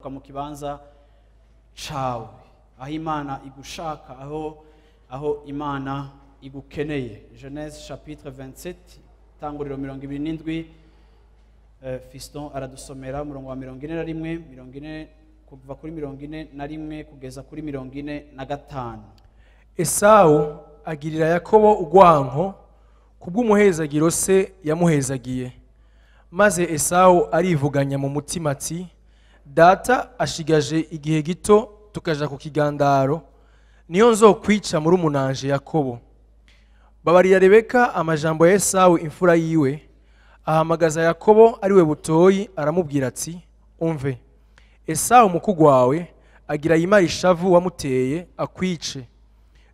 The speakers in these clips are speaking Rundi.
Mu kibanza cawe aho Imana igushaka, aho Imana igukeneye. Genèse chapitre 27, tanguriro 27. Fiston aradusomera umurongo wa 41, 40, kuva kuri 41 kugeza kuri 45. Esawu agirira Yakobo ugwanko kubw'umuhezagiro se yamuhezagiye, maze Esawu arivuganya mu mutima ati: data ashigaje igihe gito tukaja ku kigandaro, niyo nzokwica muri umunanje Yakobo. Babarira Rebeka amajambo ya Esawu imfura yiwe, ahamagaza Yakobo ariwe butoyi, aramubwira ati: umve, Esawu mukuru wawe agira yimara ishavu wamuteye akwice.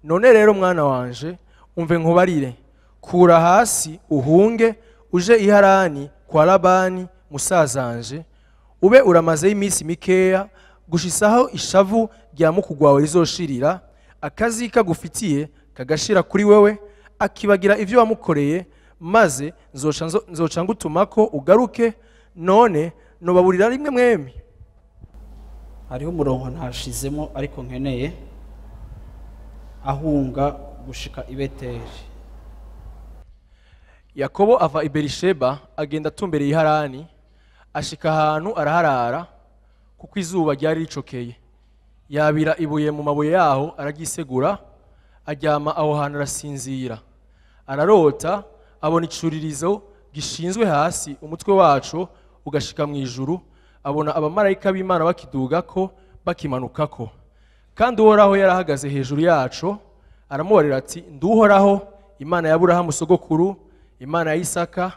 None rero mwana wanje, umve nkubarire, kura hasi uhunge uje i Harani kwa Labani musazanje, ube uramaze iminsi mikeya gushisaho ishavu rya mukuru wawe rizoshirira, akazi kagufitiye kagashira kuri wewe, akibagira ivyo wamukoreye, maze nzoca ngutumako ugaruke. None nobaburira rimwe mwemi. Hariho umurongo ntashizemo ariko nkeneye, ahunga gushika i Beteli. Yakobo ava i Berisheba agenda atumbereye i Harani, ashika ahantu araharara kuko izuba ryari ricokeye. Yabira ibuye mu mabuye yaho araryisegura, aryama aho hantu arasinzira. Ararota abona icuririzo gishinzwe hasi, umutwe waco ugashika mu ijuru, abona abamarayika b'Imana bakidugako bakimanukako. Kandi Uhoraho yarahagaze hejuru yaco, aramubarira ati: nduhoraho Imana ya Aburahamu sogokuru, Imana ya Isaka,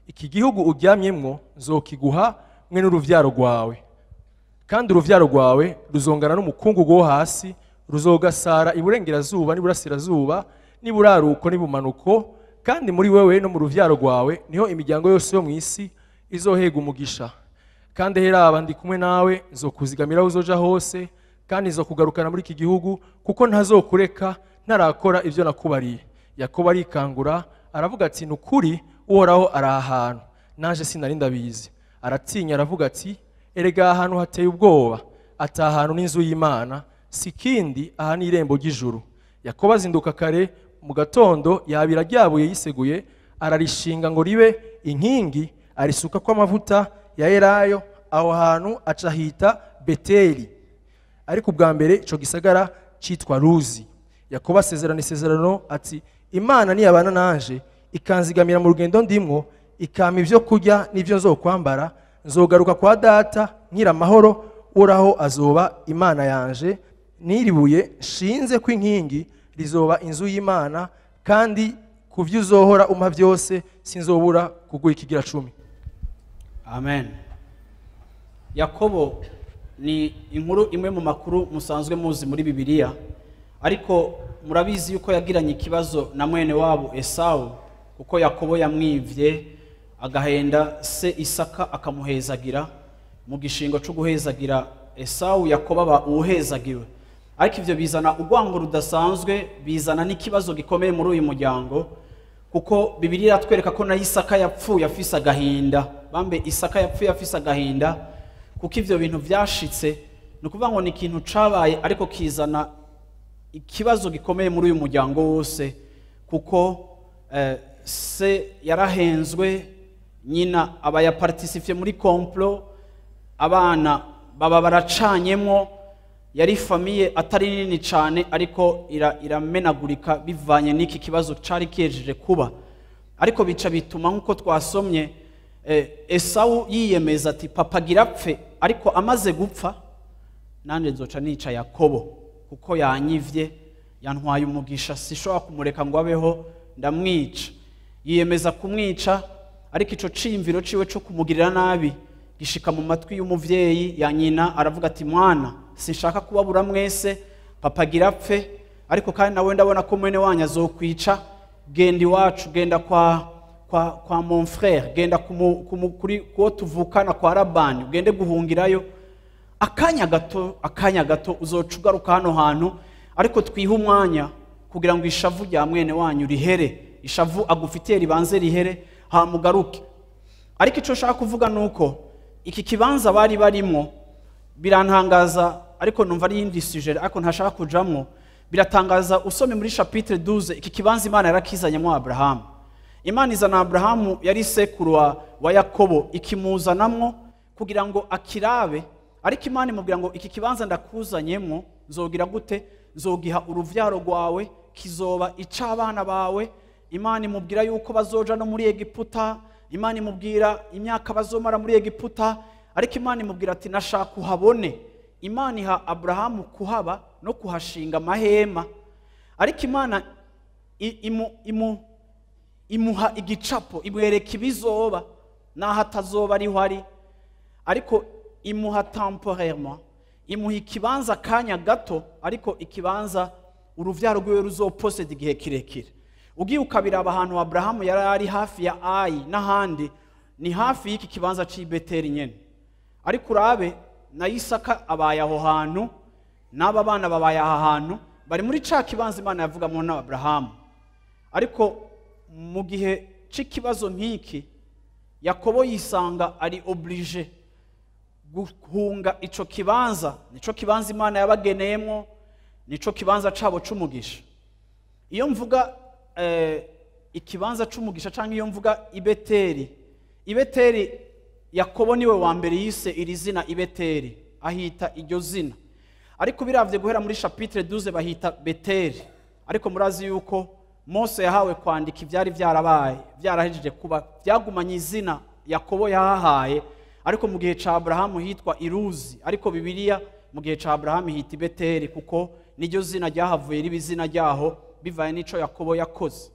iki gihugu uryamyemwo nzokiguha mwe n'uruvyaro rwawe. Kandi uruvyaro rwawe ruzongana n'umukungugu wo hasi, ruzogasara iburengerazuba n'iburasirazuba n'iburaruko n'ibumanuko, kandi muri wewe no mu ruvyaro rwawe niho imiryango yose yo mu isi izohega umugisha. Kandi heraba ndi kumwe nawe, nzokuzigamira aho uzoja hose, kandi nzokugarukana muri iki gihugu, kuko ntazokureka ntarakora ivyo nakubariye. Yakobo arikangura aravuga ati: nukuri Uhoraho ari ahantu, naje sinari ndabizi. Aratinya aravuga ati: erega ahantu hateye ubwoba, ati ahantu n'inzu y'Imana, si kindi, aha ni irembo ry'ijuru. Yakobo azinduka kare mu gatondo, yabira ryabuye yiseguye, ararishinga ngo ribe inkingi, arisuka ko amavuta ya elayo. Aho hantu aca hita Beteli, ariko ubwa mbere ico gisagara citwa Luzi. Yakobo asezerana isezerano ati: Imana niyabana nanje ikanzigamira mu rugendo ndimwo, ikampa ivyo kurya n'ivyo nzokwambara, nzogaruka kwa data nkira amahoro, Uhoraho azoba Imana yanje, n'iribuye nshinze kw'inkingi rizoba inzu y'Imana, kandi kuvyo uzohora umpa vyose sinzobura kuguha ikigira 10. Amen. Yakobo ni inkuru imwe mu makuru musanzwe muzi muri Bibiliya, ariko murabizi yuko yagiranye ikibazo na mwene wabo Esawu, kuko Yakobo yamwivye agahenda se Isaka akamuhezagira. Mu gishingo cyo guhezagira Esawu, Yakobo aba uhezagiwe. Ariko ivyo bizana urwango rudasanzwe, bizana n'ikibazo gikomeye muri uyu muryango, kuko Bibiliya iratwereka ko na Isaka yapfuye afise agahinda. Bambe Isaka yapfuye afise agahinda kuko ivyo bintu vyashitse. Ni ukuvuga ngo ni ikintu cabaye ariko kizana ikibazo gikomeye muri uyu muryango wose, kuko se yarahenzwe, nyina aba yaparticipye muri complot, abana baba baracanyemwo. Yari famille atari nini cyane ariko iramenagurika bivanye n'iki kibazo cari kiyejeje kuba. Ariko bica bituma nkuko twasomye Esawu yiyemeza ati papa girapfe, ariko amaze gupfa nanje nzoca nica Yakobo kuko yanyivye, yantwaye umugisha, sishobora kumureka ngo abeho, ndamwica. Yiyemeza kumwica, Ariko ico ciyumviro ciwe co kumugirira nabi gishika mu matwi y'umuvyeyi ya nyina, aravuga ati mwana, sinshaka kubabura mwese, papa agira apfe, ariko kandi nawe ndabona ko mwene wanyu azokwica, genda iwacu, genda kwa mon frère, genda kuri kuwo tuvukana kwa Labani, ugende guhungirayo akanya gato, akanya gato uzoca ugaruka hano hantu, ariko twihe umwanya kugira ngo ishavu rya mwene wanyu rihere, ishavu agufitiye ribanze rihere, hamugaruke. Ariko ico nshaka kuvuga nuko iki kibanza bari barimo birantangaza, ariko numva ari iyindi sujet ariko ntashaka kujamwo. Biratangaza usome muri chapitre 12, iki kibanza Imana yarakizanyemo Abrahamu. Imana izana Abrahamu yari sekuru wa Yakobo, ikimuzanamwo kugira ngo akirabe, ariko Imana imubwira ngo iki kibanza ndakuzanyemwo nzogira gute? Nzogiha uruvyaro rwawe, kizoba ic'abana bawe. Imana imubwira yuko bazoja no muri Egiputa, Imana imubwira imyaka bazomara muri Egiputa, ariko Imana imubwira ati nashaka uhabone. Imana iha Abrahamu kuhaba no kuhashinga amahema, ariko Imana imuha igicapo, imwereka ibizoba naho atazoba ariho ari, ariko imuha temporairement, imuha ikibanza akanya gato, ariko ikibanza uruvyaro rwiwe ruzoposeda igihe kirekire. Ugiye ukabiraba ahantu Abrahamu yari ari hafi ya Ayi n'ahandi, ni hafi y'iki kibanza c'i Beteli nyene. Ariko urabe na Isaka abaye aho hantu, n'aba bana babaye aha hantu, bari muri ca kibanza Imana yavugamo na Abrahamu. Ariko mu gihe c'ikibazo nk'iki, Yakobo yisanga ari obligé guhunga ico kibanza, nico kibanza Imana yabageneyemwo, nico kibanza cabo c'umugisha. Iyo mvuga ikibanza c'umugisha canke iyo mvuga Ibeteli, Ibeteli Yakobo niwe wa mbere yise iri zina Ibeteli, ahita iryo zina. Ariko biravye guhera muri chapitre 12 bahita Beteli. Ariko murazi yuko Mose yahawe kwandika ivyari vyarabaye, vyarahejeje kuba, vyagumanye izina Yakobo yahahaye. Ariko mu gihe ca Abrahamu hitwa Iruzi, ariko Bibiliya mu gihe ca Abrahamu hita Beteli, kuko niryo zina ryahavuye riba izina ryaho bivaye n'ico Yakobo yakoze.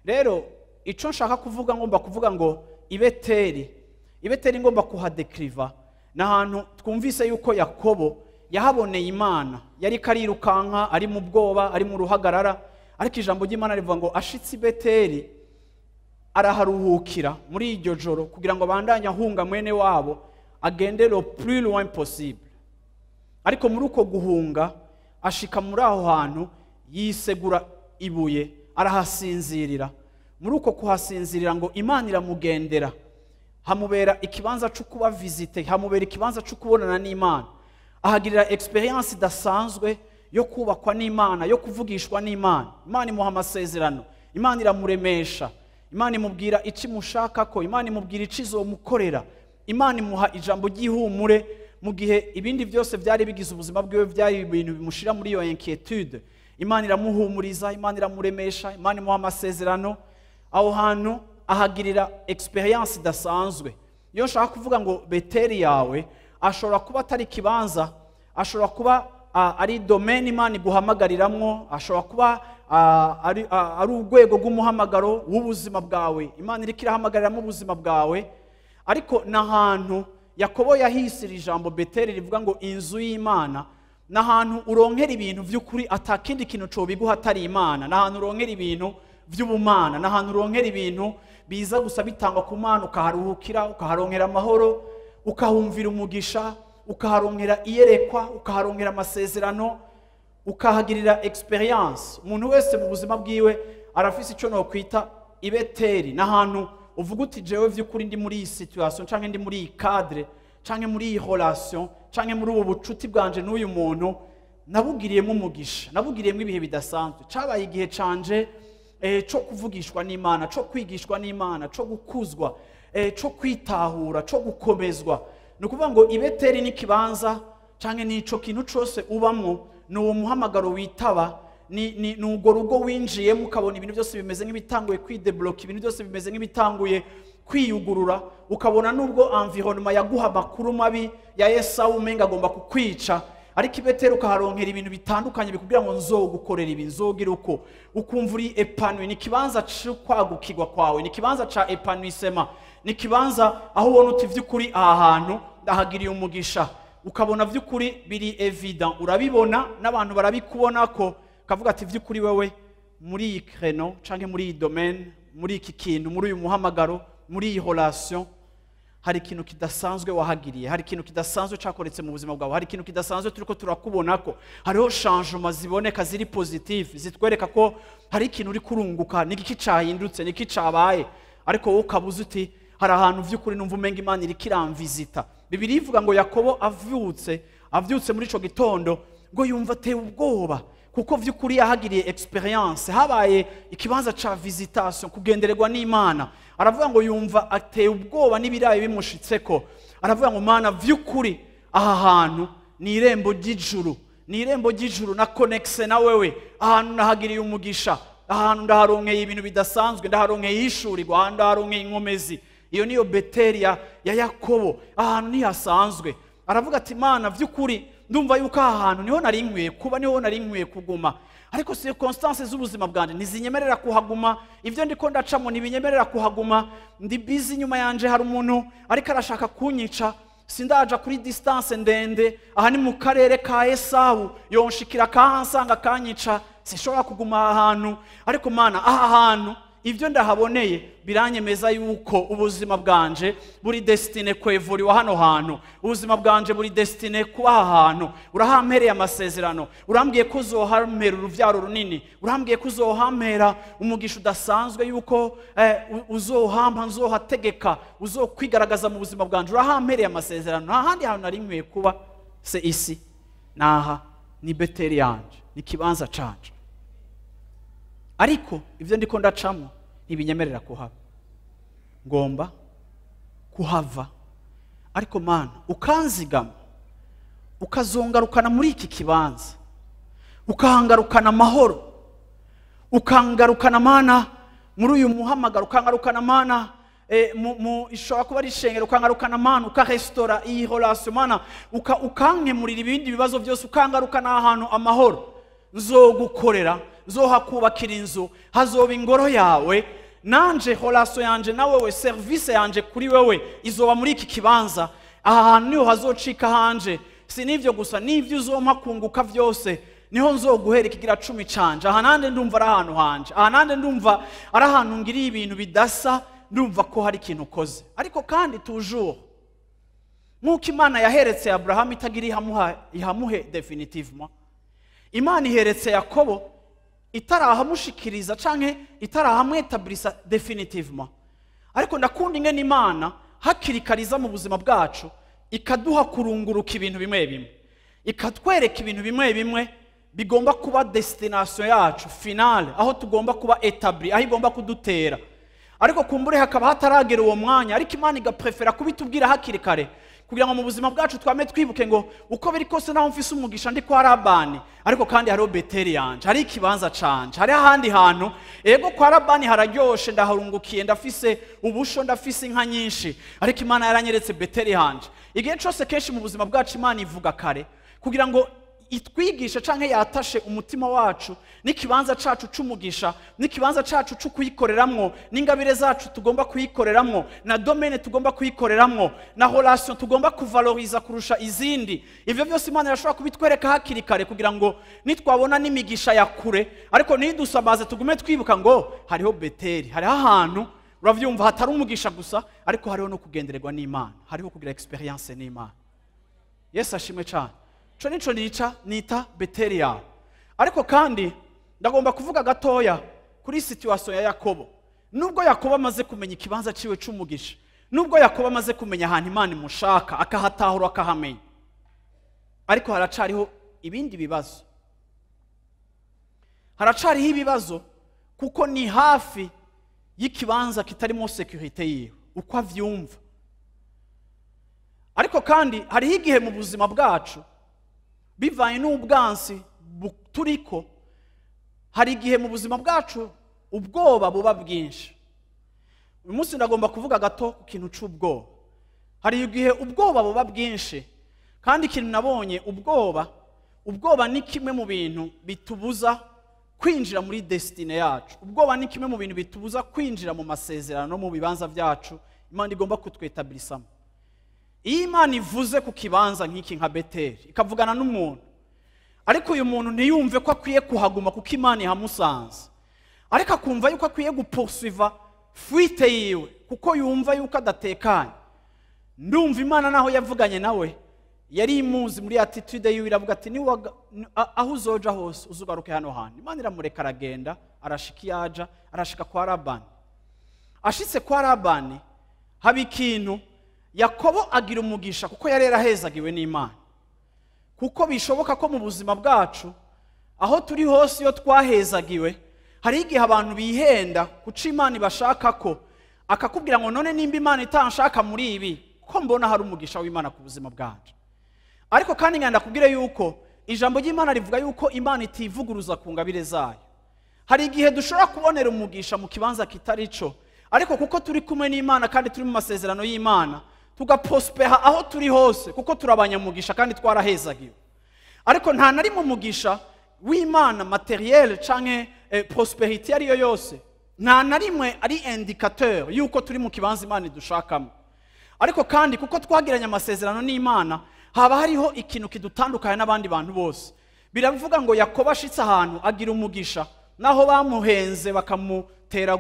Rero ico nshaka kuvuga, ngomba kuvuga ngo Ibeteli, Ibeteli ngomba kuhadekriva n'ahantu twumvise yuko Yakobo yahaboneye Imana. Yari karirukanka, ari mu bwoba, ari mu ruhagarara, ariko ijambo ry'Imana rivuga ngo ashitse i Beteli araharuhukira muri iryo joro kugira ngo abandanye ahunga mwene wabo, agende le plus loin possible. Ariko muri uko guhunga ashika muri aho hantu, yisegura ibuye, arahasinzirira. Muri uko kuhasinzirira ngo Imana iramugendera, hamubera ikibanza cyo kuba visite, hamubera ikibanza cyo kubonana n'Imana, ahagirira experience idasanzwe yo kubakwa n'Imana, yo kuvugishwa n'Imana. Imana imuha amasezerano, Imana iramuremesha, Imana imubwira ici mushaka ko, Imana imubwira ici izomukorera, Imana imuha ijambo ry'ihumure mu gihe ibindi byose byari bigize ubuzima bwiwe byari ibintu bimushira muri iyo inquiétude. Imana iramuhumuriza, Imana iramuremesha, Imana imuha amasezerano. Aho hantu ahagirira experience idasanzwe. Iyo nshaka kuvuga ngo Beteli yawe ashobora kuba atari ikibanza, ashobora kuba ari domaine Imana iguhamagariramwo, ashobora kuba ari urwego rw'umuhamagaro w'ubuzima bwawe, Imana iriko irahamagariramo ubuzima bwawe. Ariko n'ahantu Yakobo yahisira ijambo Beteli rivuga ngo inzu y'Imana, n'ahantu uronkera ibintu vy'ukuri atakindi kintu cobiguha atari Imana, n'ahantu uronkera ibintu vy'ubumana, n'ahantu uronkera ibintu biza gusa bitangwa ku Mana, ukaharuhukira, ukaharonkera amahoro, ukahumvira umugisha, ukaharonkera iyerekwa, ukaharonkera amasezerano, ukahagirira experience. Umuntu wese mu buzima bwiwe arafise ico nokwita Ibeteli, n'ahantu uvuga uti jewe vy'ukuri ndi muri iyi situation, canke ndi muri iyi cadre, canke muri iyi relation, canke muri ubu bucuti bwanje n'uyu muntu, nabugiriyemo umugisha, nabugiriyemo ibihe bidasanzwe. Cabaye igihe canje co kuvugishwa n'Imana, co kwigishwa n'Imana, co gukuzwa, co kwitahura, co gukomezwa. Ni ukuvuga ngo Ibeteli ni ikibanza canke nico kintu cose ubamwo, ni uwo muhamagaro witaba, ni urwo rugo winjiyemo ukabona ibintu byose bimeze nk'ibitanguye kwidebloka, ibintu byose bimeze nk'ibitanguye kwiyugurura, ukabona nubwo environnement yaguha amakuru mabi ya Esawu umenga agomba kukwica, ariko Ibeteli ukaharonkera ibintu bitandukanye bikubwira ngo nzogukorera ibi, nzogira uko, ukumva uri épanoui. Ni ikibanza cyo kwagukirwa kwawe, ni ikibanza ca épanouissement, Ni ikibanza aho ubona uti vy'ukuri aha hantu ndahagiriye umugisha, ukabona vy'ukuri biri évident, urabibona n'abantu barabikubona ko ukavuga ati vy'ukuri wewe muri iyi créneau canke muri iyi domaine, muri iki kintu, muri uyu muhamagaro, muri iyi relation, hari ikintu kidasanzwe wahagiriye, hari ikintu kidasanzwe cyakoretse mu buzima bwawe, hari ikintu kidasanzwe turiko turakubona ko hariho changement ziboneka ziri positive, zitwereka ko hari ikintu uri kurunguka. Niki cyahindutse? Niki cyabaye? Ariko wowe ukabuze uti hari ahantu vy'ukuri numva umenga Imana iriko iramvizita. Bibiliya ivuga ngo Yakobo avyutse muri ico gitondo, ngo yumva atewe ubwoba, kuko vy'ukuri yahagiriye expérience, habaye ikibanza ca visitation, kugendererwa n'Imana. Aravuga ngo yumva ateye ubwoba n'ibirayi bimushitseko. Aravuga ngo Mana, vy'ukuri aha hantu ni irembo ry'ijuru, ni irembo ry'ijuru na connexion na wewe. Ahantu nahagiriye umugisha, ahantu ndaharonkeye ibintu bidasanzwe, ndaharonkeye ishurirwa, ahantu ndaharonkeye inkomezi. Iyo niyo Beteli ya Yakobo. Ahantu ntihasanzwe. Aravuga ati Mana, vy'ukuri ndumva yuko aha hantu niho nari nkwiye kuba, niho nari nkwiye kuguma, ariko circonstances z'ubuzima bwanjye ntizinyemerera kuhaguma. Ibyo ndiko ndacamo ntibinyemerera kuhaguma. Ndi busy, inyuma yanje hari umuntu ariko arashaka kunyica, sindaja kuri distance ndende. Aha ni mu karere ka Esawu, yonshikira akahansanga akanyica. Sinshobora kuguma aha hantu, ariko Mana, aha hantu ibyo ndahaboneye biranyemeza yuko ubuzima bwanje buri destiné kwevuriwa hano hantu, ubuzima bwanje buri destiné kuba aha hantu. Urahampereye amasezerano, urambwiye ko uzohampera uruvyaro runini, urambwiye ko uzohampera umugisha udasanzwe, yuko uzohampa, nzohategeka, uzokwigaragaza mu buzima bwanje. Urahampereye amasezerano, nta handi hantu nari nkwiye kuba se isi naha. Ni Beteli yanje, ni ikibanza canje, ariko ibyo ndiko ndacamo ntibinyemerera kuhaba, ngomba kuhava. Ariko Mana, ukanzigama, ukazongarukana muri iki kibanza, ukahangarukana amahoro, ukangarukana Mana muri uyu muhamagaro, ukangarukana Mana mu ishobora kuba ari ishengero, ukangarukana Mana, ukarestora iyi relation Mana, ukankemurira ibindi bibazo byose, ukangarukana ahantu amahoro, nzogukorera, nzohakubakira inzu, hazoba ingoro yawe. Nanje relation yanje na wewe, service yanje kuri wewe izoba muri iki kibanza. Aha hantu niho hazocika hanje. Si n'ivyo gusa, n'ivyo uzompa kunguka vyose niho nzoguhera ikigira 10 canje. Aha nande ndumva ari ahantu hanje, aha nande ndumva ari ahantu ngiriye ibintu bidasa, ndumva ko hari ikintu ukoze. Ariko kandi toujours, nk'uko Imana yaheretse Abrahamu itagira ihamuhe définitivement, Imana iheretse Yakobo itarahamushikiriza canke itarahamwetablisa définitivement. Ariko ndakunda ingene Imana hakiri kare mu buzima bwacu ikaduha kurunguruka ibintu bimwe bimwe, ikatwereka ibintu bimwe bimwe bigomba kuba destination yacu finale, aho tugomba kuba établi, aho igomba kudutera. Ariko kumbure hakaba hataragera uwo mwanya, ariko Imana igaprefera kubitubwira hakiri kare kugira ngo mu buzima bwacu twame twibuke ngo uko biri kose, naho mfise umugisha ndi kwa Labani, ariko kandi hariho Beteli yanje, hari ikibanza canje, hari ahandi hantu. Ego, kwa Labani hararyoshe, ndaharungukiye, ndafise ubusho, ndafise inka nyinshi, ariko Imana yaranyeretse Beteli yanje. Igihe cose, kenshi mu buzima bwacu, Imana ivuga kare kugira ngo itwigishe canke yatashe umutima wacu n'ikibanza cacu c'umugisha, n'ikibanza cacu co kuyikoreramwo, n'ingabire zacu tugomba kuyikoreramwo, na domaine tugomba kuyikoreramwo, na relation tugomba kuvaloriza kurusha izindi. Ivyo byose Imana irashobora kubitwereka hakiri kare kugira ngo nitwabona n'imigisha ya kure, ariko ntidusamaze, tugume twibuka ngo hariho Beteli, hariho ahantu, uravyumva, hatari umugisha gusa, ariko hariho no kugendererwa n'Imana, hariho kugira expérience n'Imana. Yesu ashimwe cyane. Ico nico nica nita Beteli yawe. Ariko kandi ndagomba kuvuga gatoya kuri situation ya Yakobo. Nubwo Yakobo amaze kumenya ikibanza ciwe c'umugisha, nubwo Yakobo amaze kumenya ahantu Imana imushaka, akahatahura, akahamenya, ariko haracariho ibindi bibazo, haracariho ibibazo, kuko ni hafi y'ikibanza kitarimo sécurité yiwe uko avyumva. Ariko kandi hariho igihe mu buzima bwacu, bivanye n'ubwansi turiko, hari igihe mu buzima bwacu ubwoba buba bwinshi. Uyu munsi ndagomba kuvuga gato ku kintu c'ubwoba. Hari igihe ubwoba buba bwinshi, kandi ikintu nabonye, ubwoba ni kimwe mu bintu bitubuza kwinjira muri destinée yacu. Ubwoba ni kimwe mu bintu bitubuza kwinjira mu masezerano no mu bibanza byacu. Imana igomba kutwetabilisamo. Iyo Imana ivuze ku kibanza nk'iki nka Beteli, ikavugana n'umuntu, ariko uyu muntu ntiyumve ko akwiye kuhaguma kuko Imana ihamusanze, ariko akumva yuko akwiye gupoursuiva fuite yiwe kuko yumva yuko adatekanye. Ndumva Imana naho yavuganye nawe yari imuzi muri attitude yiwe, iravuga ati aho uzoja hose uzugaruke hano hantu. Imana iramureka aragenda, arashika iyaja, arashika kwa Labani. Ashitse kwa Labani haba ikintu. Yakobo agira umugisha kuko yari yarahezagiwe n'Imana. Kuko bishoboka ko mu buzima bwacu aho turi hose iyo twahezagiwe, hari igihe abantu bihenda kuca Imana ibashaka ko, akakubwira ngo none nimba Imana itanshaka muri ibi, ko mbona hari umugisha w'Imana ku buzima bwanje. Ariko kandi nganda kubwire yuko ijambo ry'Imana rivuga yuko Imana itivuguruza ku ngabire zayo. Hari igihe dushobora kubonera umugisha mu kibanza kitari cyo, ariko kuko turi kumwe n'Imana kandi turi mu masezerano y'Imana, tugapospeha aho turi hose kuko turabanyamugisha kandi twarahezagiwe. Ariko nta nari mu mugisha w'Imana materiel canke prosperity ariyo yose, nta na rimwe ari indicateur yuko turi mu kibanza Imana idushakamo. Ariko kandi kuko twagiranye amasezerano n'Imana, haba hariho ikintu kidutandukanye n'abandi bantu bose. Biravuga ngo Yakobo ashitse ahantu agira umugisha, naho bamuhenze bakamutera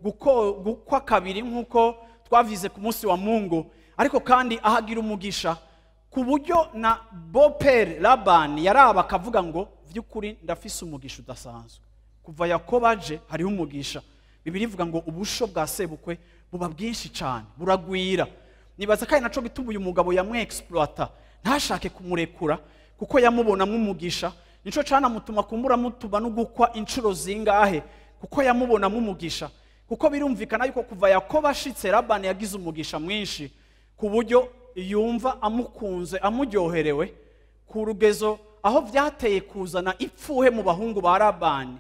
gukwa kabiri nk'uko twavize ku munsi wa Mungu, ariko kandi ahagira umugisha ku buryo na bopere Labani yaraba akavuga ngo vy'ukuri ndafise umugisha udasanzwe. Kuva Yakobo aje hariho umugisha. Bibiliya ivuga ngo ubusho bwa sebukwe buba bwinshi cyane, buragwira. Nibaza kandi naco gituma uyu mugabo yamwexploita ntashake kumurekura, kuko yamubonamwo umugisha. Nico canamutuma kumbura mutuma no gukwa inshuro zingahe, kuko yamubonamwo umugisha. Kuko birumvikana yuko kuva Yakobo ashitse Labani yagize umugisha mwinshi ku buryo yumva amukunze amuryoherewe ku rugezo aho vyateye kuzana ipfuhe mu bahungu ba Labani.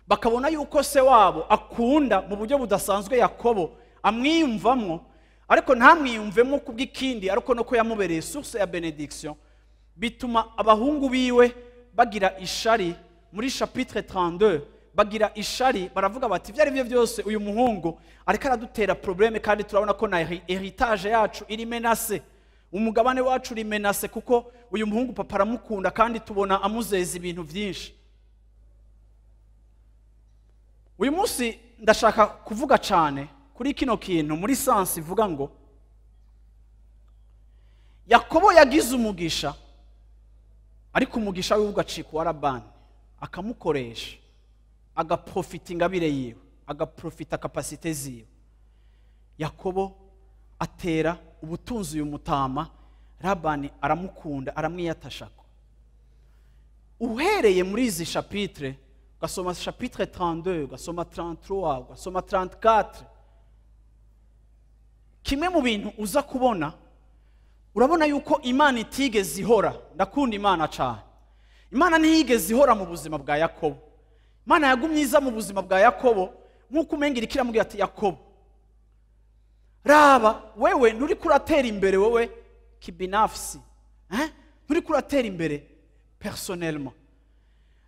Bakabona yuko se wabo akunda mu buryo budasanzwe Yakobo, amwiyumvamwo, ariko ntamwiyumvemo kubw'ikindi, ariko nuko yamubereye source ya benediction. Bituma abahungu biwe bagira ishari. Muri chapitre 32 bagira ishari, baravuga bati ibyo ari byo byose uyu muhungu ariko aradutera probleme, kandi turabona ko na heritage yacu iri menacée, umugabane wacu uri menacé, kuko uyu muhungu papa aramukunda kandi tubona amuzeza ibintu byinshi. Uyu munsi ndashaka kuvuga cyane kuri kino kintu muri sens ivuga ngo Yakobo yagize umugisha, ariko umugisha wiwe ugacika wa Labani, akamukoresha, agaprofita ingabire yiwe, agaprofita kapasite ziwe. Yakobo atera ubutunzi uyu mutama, Labani aramukunda, aramwiyatashako. Uhereye muri izi chapitre, ugasoma chapitre 32, ugasoma 33, ugasoma 34, kimwe mu bintu uza kubona, urabona yuko Imana itigeze ihora. Ndakunda Imana cyane. Imana ntiyigeze ihora mu buzima bwa Yakobo. Imana yagumye iza mu buzima bwa Yakobo, nk'uko umenga iriko iramubwira ati Yakobo, raba wewe nturiko uratera imbere wewe kibinafsi, nturiko uratera imbere personnellement.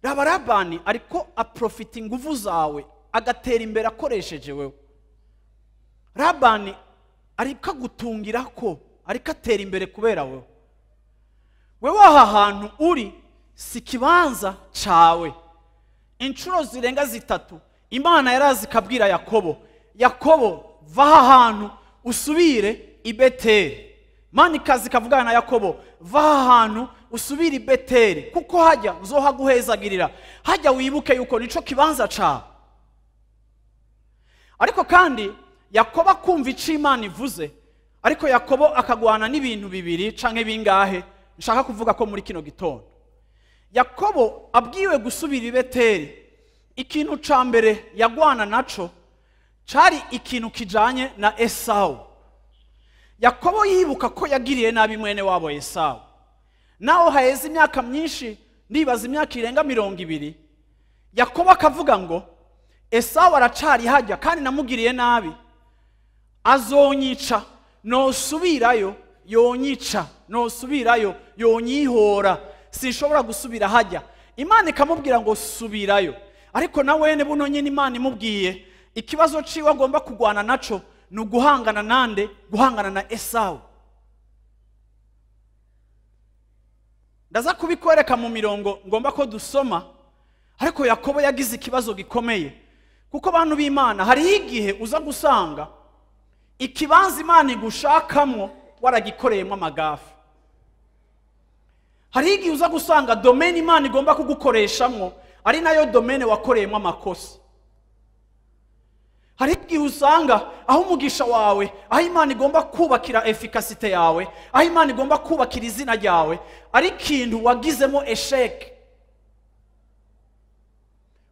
Raba Labani ariko aprofita inguvu zawe agatera imbere akoresheje wewe. Labani ariko agutungira ko ariko atera imbere kubera wewe. Wewe aha hantu uri si kibanza cawe. Inshuro zirenga zitatu Imana yarazi kabwira Yakobo, Yakobo va aha hantu usubire i Beteli. Imana ikaza ikavugana na Yakobo, va aha hantu usubire i Beteli, kuko hajya nzohaguhezagirira, hajya wibuke yuko nico kibanza cawe. Ariko kandi Yakobo akumva ico Imana ivuze, ariko Yakobo akagwana n'ibintu bibiri canke bingahe nshaka kuvuga ko muri kino gitondo. Yakobo abwiwe gusubira i Beteli, ikintu ca mbere yagwana naco cari ikintu kijanye na Esawu. Yakobo yibuka ko yagiriye nabi mwene wabo Esawu. Naho haheze imyaka myinshi, ndibaza imyaka irenga 20, Yakobo akavuga ngo Esawu aracari hajya kandi namugiriye nabi, azonyica, nosubirayo yonyica, nosubirayo yonyihora, sinshobora gusubira hajya. Imana ikamubwira ngo subirayo, ariko na wene buno nyine Imana imubwiye ikibazo ciwe agomba kugwana naco Ni uguhangana nande? Guhangana na Esawu. Ndaza kubikwereka mu mirongo ngomba ko dusoma. Ariko Yakobo yagize ikibazo gikomeye, kuko bantu b'Imana hariho igihe uza gusanga ikibanza Imana igushakamo waragikoreyemo amagafe. Hariho igihe uza gusanga domaine Imana igomba kugukoreshamo ari nayo domaine wakoreyemo amakosa. Hari igihe usanga aho umugisha wawe, aho Imana igomba kubakira efficacité yawe, aho Imana igomba kubakira izina ryawe, ari ikintu wagizemo échec.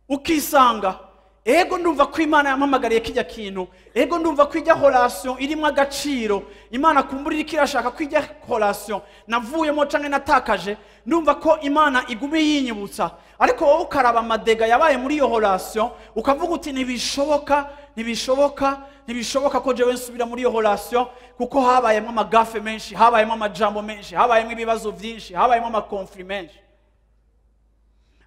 Ukisanga ego ndumva ko Imana yampamagariye kijya kintu, ego ndumva ko ijya relation irimo agaciro, Imana kumbura iriko irashaka ko ijya relation navuyemo canke natakaje, ndumva ko Imana igume yinyibutsa. Ariko wowe ukaraba amadega yabaye muri iyo relation, ukavuga uti ntibishoboka, ntibishoboka, ntibishoboka ko jewe nsubira muri iyo relation, kuko habayemo amagafe menshi, habayemo amajambo menshi, habayemo ibibazo byinshi, habayemo amakonflit menshi.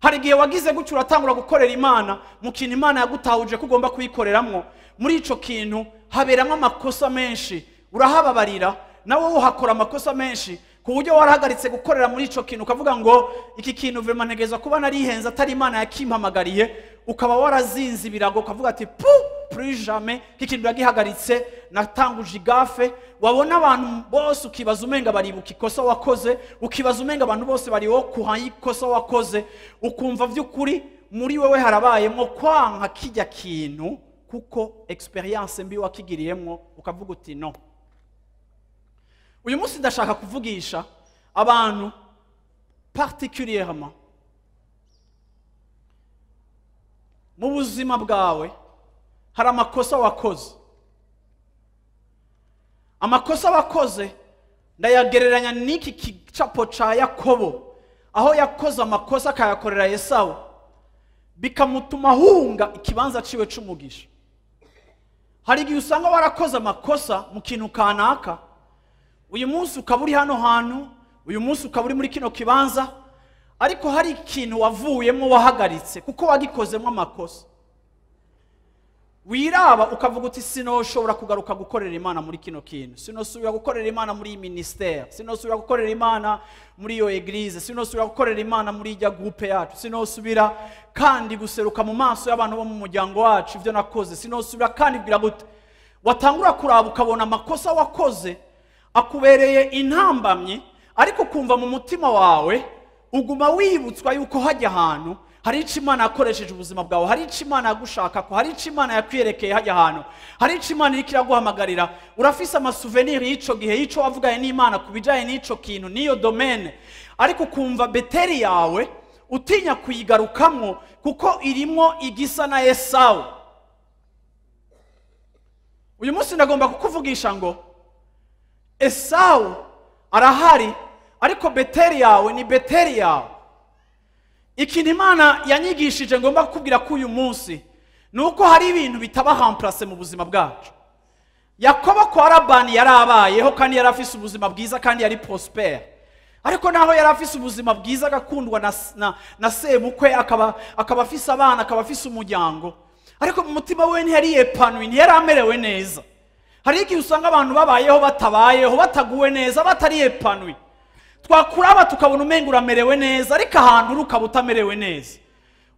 Hari igihe wagize gutyo uratangura gukorera Imana mu kintu Imana yagutahuje ko ugomba kuyikoreramwo, muri ico kintu haberamo amakosa menshi, urahababarira nawe uhakora amakosa menshi, ku buryo warahagaritse gukorera muri ico kintu ukavuga ngo iki kintu vraiment ntegerezwa kuba narihenze atari Imana yakimpamagariye, ukaba warazinze ibirago ukavuga ati pu plus jamais iki kintu yagihagaritse, natanguje igafe. Wabona abantu bose ukibaza umenga baribuka ikosa wakoze, ukibaza umenga abantu bose bari wo kuha ikosa wakoze, ukumva vy'ukuri muri wewe harabayemwo kwanka kijya kintu kuko experience mbi wakigiriyemwo, ukavuga uti no. Uyu munsi ndashaka kuvugisha abantu particulièrement mu buzima bwawe hari amakosa wakoze. Amakosa wakoze ndayagereranya n'iki kicapo ca Yakobo, aho yakoze amakosa akayakorera Esawu, bikamutuma ahunga ikibanza ciwe c'umugisha. Hari igihe usanga warakoze amakosa mu kintu kanaka, uyu munsi ukaba uri hano hantu, uyu munsi ukaba uri muri kino kibanza, ariko hari ikintu wavuyemo wahagaritse kuko wagikozemo amakosa. Wiraba ukavuga uti sinoshobora kugaruka gukorera Imana muri kino kintu, sinosubira gukorera Imana muri iyi ministère, sinosubira gukorera Imana muri iyo église, sinosubira gukorera Imana muri ijya groupe yacu, sinosubira kandi guseruka mu maso y'abantu bo mu muryango wacu ivyo nakoze, sinosubira kandi kugira gute. Watangura kuraba ukabona amakosa wakoze akubereye intambamyi, ariko kumva mu mutima wawe uguma wibutswa yuko hajya ahantu hari ico Imana yakoresheje ubuzima bwawe, hari ico Imana yagushaka ko, hari ico Imana yakwiyerekeye hajya ahantu, hari ico Imana iriko iraguhamagarira. Urafise amasouvenir y'ico gihe, y'ico wavuganye n'Imana ku bijanye n'ico kintu n'iyo domaine, ariko ukumva beteri yawe utinya kuyigarukamwo kuko irimwo igisa na Esawu. Uyu munsi ndagomba kukuvugisha ngo Esawu arahari, ariko beteri yawe ni beteri yawe. Ikintu Imana yanyigishije ngomba kukubwira ko uyu munsi nuko hari ibintu bitaba remplacer mu buzima bwacu. Yakobo kwa Labani yarabayeho kandi yarafise ubuzima bwiza kandi yari prosper, ariko naho yarafise ubuzima bwiza agakundwa na sebukwe, akaba afise abana, akaba afise umuryango, ariko mu mutima we ntiyari épanoui, ntiyari amerewe neza. Hari igihe usanga abantu babayeho batabayeho, bataguwe neza, batari épanoui. Twakuraba tukabona umenga uramerewe neza, ariko ahantu uri ukaba utamerewe neza.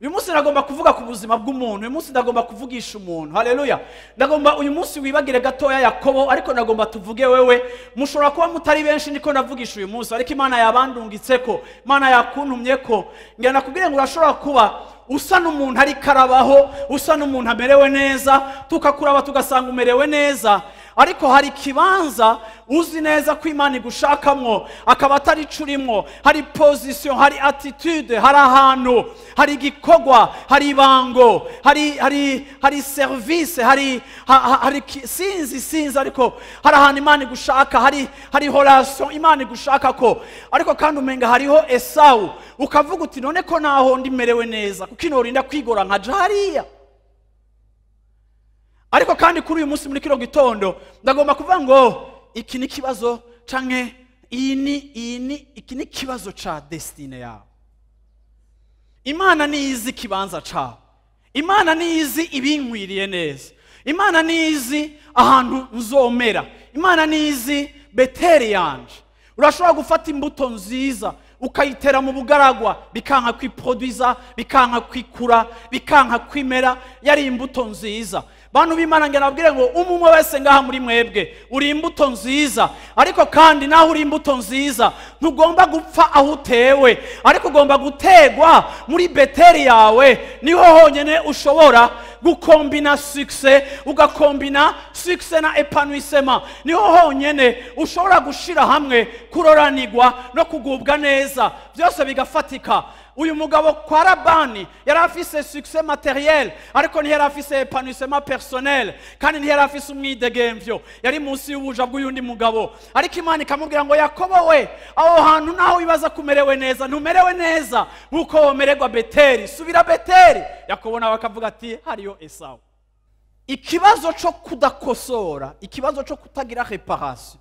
Uyu munsi ndagomba kuvuga ku buzima bw'umuntu, uyu munsi ndagomba kuvugisha umuntu. Haleluya. Ndagomba uyu munsi wibagire gatoya Yakobo, ariko ndagomba tuvuge wewe. Mushobora kuba mutari benshi niko ndavugisha uyu munsi, ariko Imana yabandungitseko, Imana yakuntumyeko. Ngira nakubwire ngo urashobora kuba usa n'umuntu ariko arabaho, usa n'umuntu amerewe neza, tukakuraba tugasanga umerewe neza, ariko hari ikibanza uzi neza ko Imana igushakamwo akaba atari ico urimwo. Hari position, hari attitude, hari ahantu, hari igikorwa, hari ibango, hari service, hari sinzi, ariko hari ahantu Imana igushaka, hari relation Imana igushaka ko, ariko kandi umenga hariho Esawu, ukavuga uti none ko naho ndimerewe neza, kuko inorinda kwigora nka jariya. Ariko kandi kuri uyu munsi muri kino gitondo ndagomba kuvuga ngo iki ni kibazo canke iyi ni iki ni kibazo ca destinée yawe. Imana niyizi ikibanza cawe, Imana niyizi ibinkwiriye neza, Imana nizi ahantu nzomera. Imana nizi Beteli yanje. Urashobora gufata imbuto nziza ukayitera mu bugaragwa, bikanka kwiproduiza, bikanka kwikura, bikanka kwimera, yari imbuto nziza. Bantu b'Imana ngira nabwire ngo umwe wese ngaha muri mwebwe uri imbuto nziza, ariko kandi naho uri imbuto nziza ntugomba gupfa aho utewe, ariko ugomba gutegwa muri Beteli yawe. Niho honyene ushobora gukombina succès, ugakombina succès na épanouissement. Niho honyene ushobora gushira hamwe kuroranirwa no kugubwa neza, byose bigafatika. Uyu mugabo kwa Labani yari afise succès matériel, ariko ntiyari afise épanouissement personnel, kandi ntiyari afise umwidegemvyo, yari munsi y'ubuja bw'uyundi mugabo. Ariko Imana ikamubwira ngo Yakobo we, aho hantu naho wibaza kumerewe neza, ntumerewe neza nkuko womererwa Beteli, subira Beteli. Yakobo nawe akavuga ati hariyo Esawu. Ikibazo cyo kudakosora, ikibazo cyo kutagira réparation.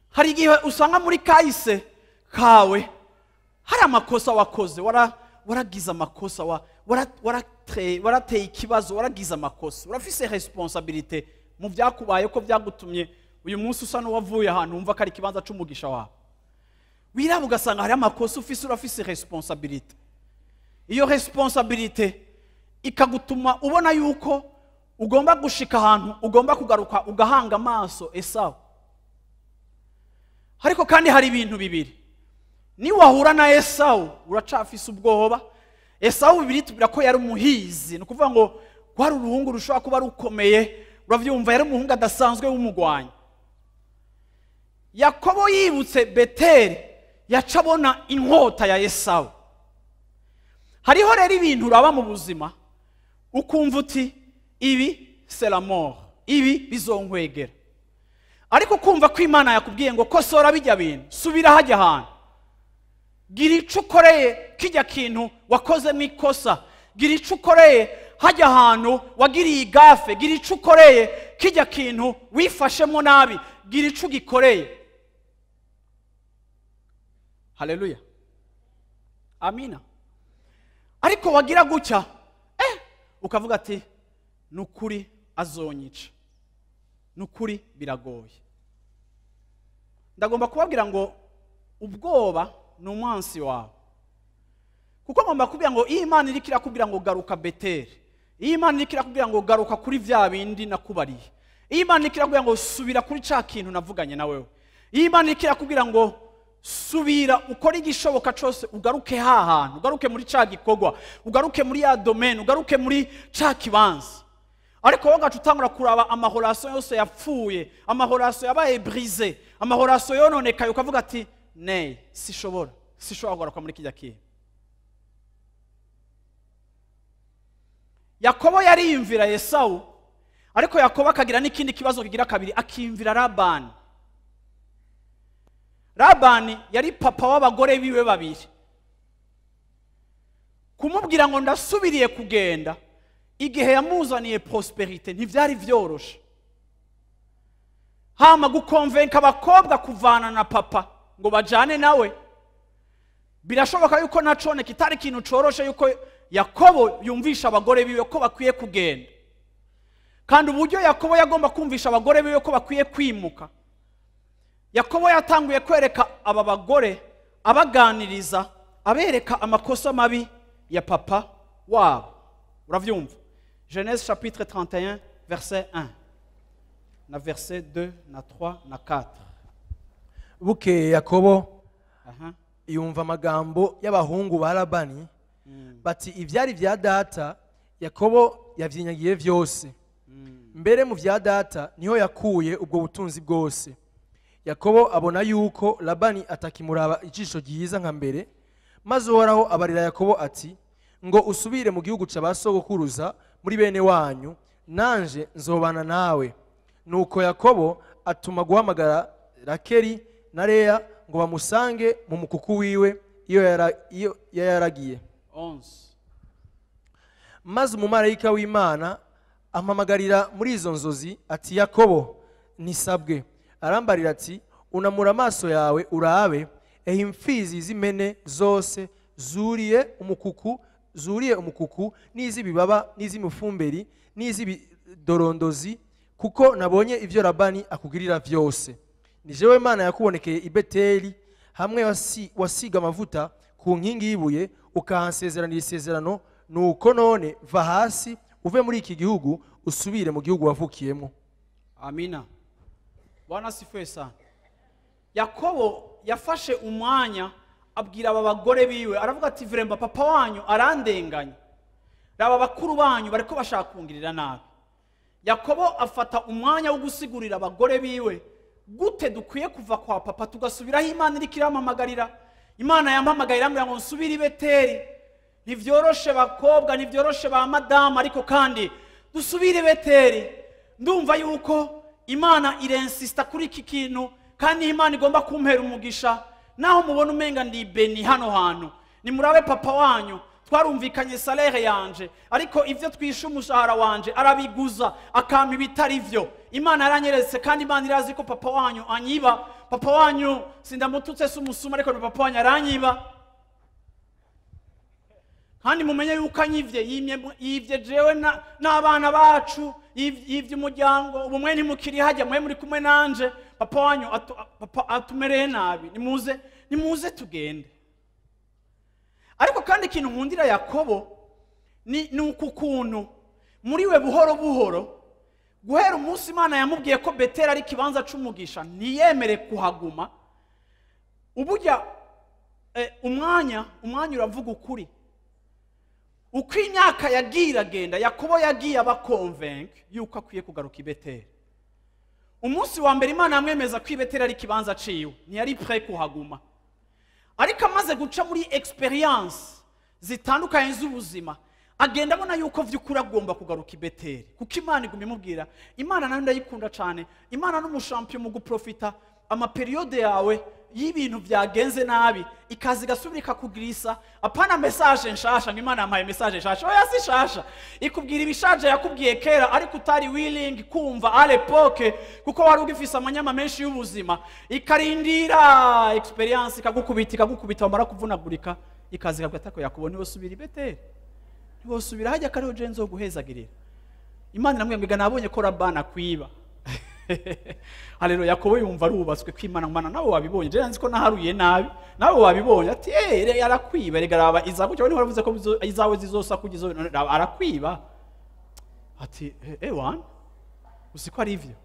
Hari igihe usanga muri kahise kawe hari amakosa wakoze, waragize amakosa, warateye ikibazo, waragize amakosa, urafise responsabilité mu byakubaye ko byagutumye uyu munsi usa n'uwavuye ahantu wumva ko ari ikibanza c'umugisha wawe. Wiraba ugasanga hari amakosa ufise, urafise responsabilité. Iyo responsabilité ikagutuma ubona yuko ugomba gushika ahantu, ugomba kugaruka ugahanga amaso Esawu. Ariko kandi hari ibintu bibiri. Ni wahura na Esawu uracafise ubwoba. Esawu bibiri tubira ko yari umuhizi, ni ukuvuga ngo kwari uruhungu rushobora kuba rukomeye, uravyumva, yari umuhungu adasanzwe w'umugwanyi. Yakobo yibutse Beteli, yaca abona inkota ya Esawu. Hariho rero ibintu uraba mu buzima ukumva uti ibi c'est la mort, ibi bizonkwegera. Ariko kumva ko Imana yakubwiye ngo kosora bijya bintu, subira hajya ahantu, gira ico ukoreye kijya kintu wakozemo ikosa, gira ico ukoreye hajya ahantu wagiriye igafe, gira ico ukoreye kijya kintu wifashemo nabi, gira ico ugikoreye. Haleluya, amina. Ariko wagira gutya ukavuga ati nukuri azonyica, nukuri biragoye. Ndagomba kubabwira ngo ubwoba ni umwansi wawe, kuko ngomba kubwira ngo iyi Imana iriko irakubwira ngo garuka Beteli, iyi Imana iriko irakubwira ngo garuka kuri vya bindi nakubariye, iyi Imana iriko irakubwira ngo subira kuri ca kintu navuganye na wewe, iyi Imana iriko irakubwira ngo subira ukore igishoboka cose ugaruke ha hantu, ugaruke muri ca gikorwa, ugaruke muri ya domaine, ugaruke muri ca kibanza. Ariko wowe ugaca utangura kuraba amahorasiyo yose yapfuye, amahorasiyo yabaye brisé, amahorasiyo yononekaye, ukavuga ati nee, sishobora kugaruka muri kijya kintu. Yakobo yariyumvira Esawu, ariko Yakobo akagira n'ikindi kibazo kigira kabiri, akiyumvira Labani. Labani yari papa w'abagore biwe babiri. Kumubwira ngo ndasubiriye kugenda igihe yamuzaniye prosperité ntivyari vyoroshe. Hama gukonvenka abakobwa kuvana na papa ngo bajane nawe, birashoboka yuko nacone kitari kintu coroshe yuko Yakobo yumvisha abagore biwe ko bakwiye kugenda. Kandi uburyo Yakobo yagomba kumvisha abagore biwe ko bakwiye kwimuka, Yakobo yatanguye kwereka aba bagore, abaganiriza, abereka amakosa mabi ya papa wabo. Uravyumva? Genèse chapitre 31 verset 1 na verset 2 na 3 na 4. Bukeye Yakobo yumva amagambo y'abahungu ba Labani bati ivyari vya data Yakobo yavyinyagiye vyose, mbere mu vya data niho yakuye ubwo butunzi bwose. Yakobo abona yuko Labani atakimuraba ijisho ryiza nka mbere, maze Uhoraho abarira Yakobo ati ngo usubire mu gihugu c'abasogokuruza muri bene wanyu, nanje nzobana nawe. Nuko Yakobo atuma guhamagara Rakeli na Leya ngo bamusange mu mukuku wiwe iyo yaragiye. 11. Maze umumarayika w'Imana ampamagarira muri izo nzozi ati Yakobo, nisabwe. Arambarira ati unamura amaso yawe urabe, ehe imfizi z'impene zose zuriye umukuku zuriye umukuku, n'iz'ibibaba, n'iz'imifumberi, n'iz'ibidorondozi, kuko nabonye ivyo Labani akugirira vyose. Ni jewe Mana yakubonekeye i Beteli, hamwe wasiga amavuta ku nkingi y'ibuye, ukahansezeranira isezerano. Nuko none va hasi uve muri iki gihugu, usubire mu gihugu wavukiyemo. Amina. Bwana asifiwe sana. Yakobo yafashe umwanya abwira aba bagore biwe, aravuga ati: "Vraiment, papa wanyu arandenganya, raba bakuru banyu bariko bashaka kungirira nabi." Yakobo afata umwanya wo gusigurira abagore biwe gute dukwiye kuva kwa papa tugasubiraho Imana iriko irampamagarira. Imana yampamagaye irambwira ngo nsubire i Beteli. Ntivyoroshe bakobwa, ntivyoroshe ba madamu, ariko kandi dusubire i Beteli. Ndumva yuko Imana irensista kuri iki kintu, kandi Imana igomba kumpera umugisha. Naho mubona umenga ndi béni hano hantu, nimurabe papa wanyu, twarumvikanye salaire yanje, ariko ivyo twishe umushahara wanje arabiguza akampa ibitari vyo. Imana yaranyeretse, kandi Imana irazi ko papa wanyu anyiba. Papa wanyu sindamututse, si umusuma, ariko ni papa wanyu aranyiba. Kandi mumenye yuko anyivye, yivye jewe n'abana bacu, yivye umuryango. Ubu mwe ntimukiri hajya, mwe muri kumwe nanje. Papa wanyu papa atumereye nabi, nimuze, nimuze tugende. Ariko kandi ikintu nkundira Yakobo ni uku kuntu muri we buhoro buhoro, guhera umunsi Imana yamubwiye ko Beteli ari ikibanza c'umugisha, ntiyemere kuhaguma. Ubujya umwanya uravuga ukuri. Uko imyaka yagiye iragenda, Yakobo yagiye aba convaincu yuko akwiye kugaruka i Beteli. Umunsi wa mbere Imana yamwemeza ko i Beteli ari ikibanza ciwe, ntiyari prêt kuhaguma. Ariko amaze guca muri expérience zitandukanye z'ubuzima, agenda abona yuko vy'ukuri agomba kugaruka i Beteli, kuko Imana iguma imubwira. Imana nayo ndayikunda cane. Imana n'umu champion mu guprofita ama périodes yawe y'ibintu byagenze nabi, ikaza igasubira ikakugirisa. Apana message nshasha ngo Imana yampaye message nshasha. Oya, si nshasha, ikubwira ibishaje yakubwiye kera, ariko utari willing kumva à l'époque, kuko wari ugifise amanyama menshi y'ubuzima. Ikarindira expérience ikagukubita, ikagukubita, wamara kuvunagurika ikaza ikabwira ati: "Yakobo, ntiwosubira i Beteli, ntiwosubira hajya kariho je nzoguhezagirira." Imana iramubwira ngo: "Nabonye ko Labani akwiba." Haleluya. Yakobo yumva arubatswe kwimana. Mana, nawe wabibonye, je nzi ko naharuye nabi, nawe wabibonye. Ati: "Eh, arakwiba, rega raba izaku cyawe, niho waravuze ko izawe zizosa kugizo, none raba arakwiba." Ati: "Eh, wana uzi ko ari ivyo."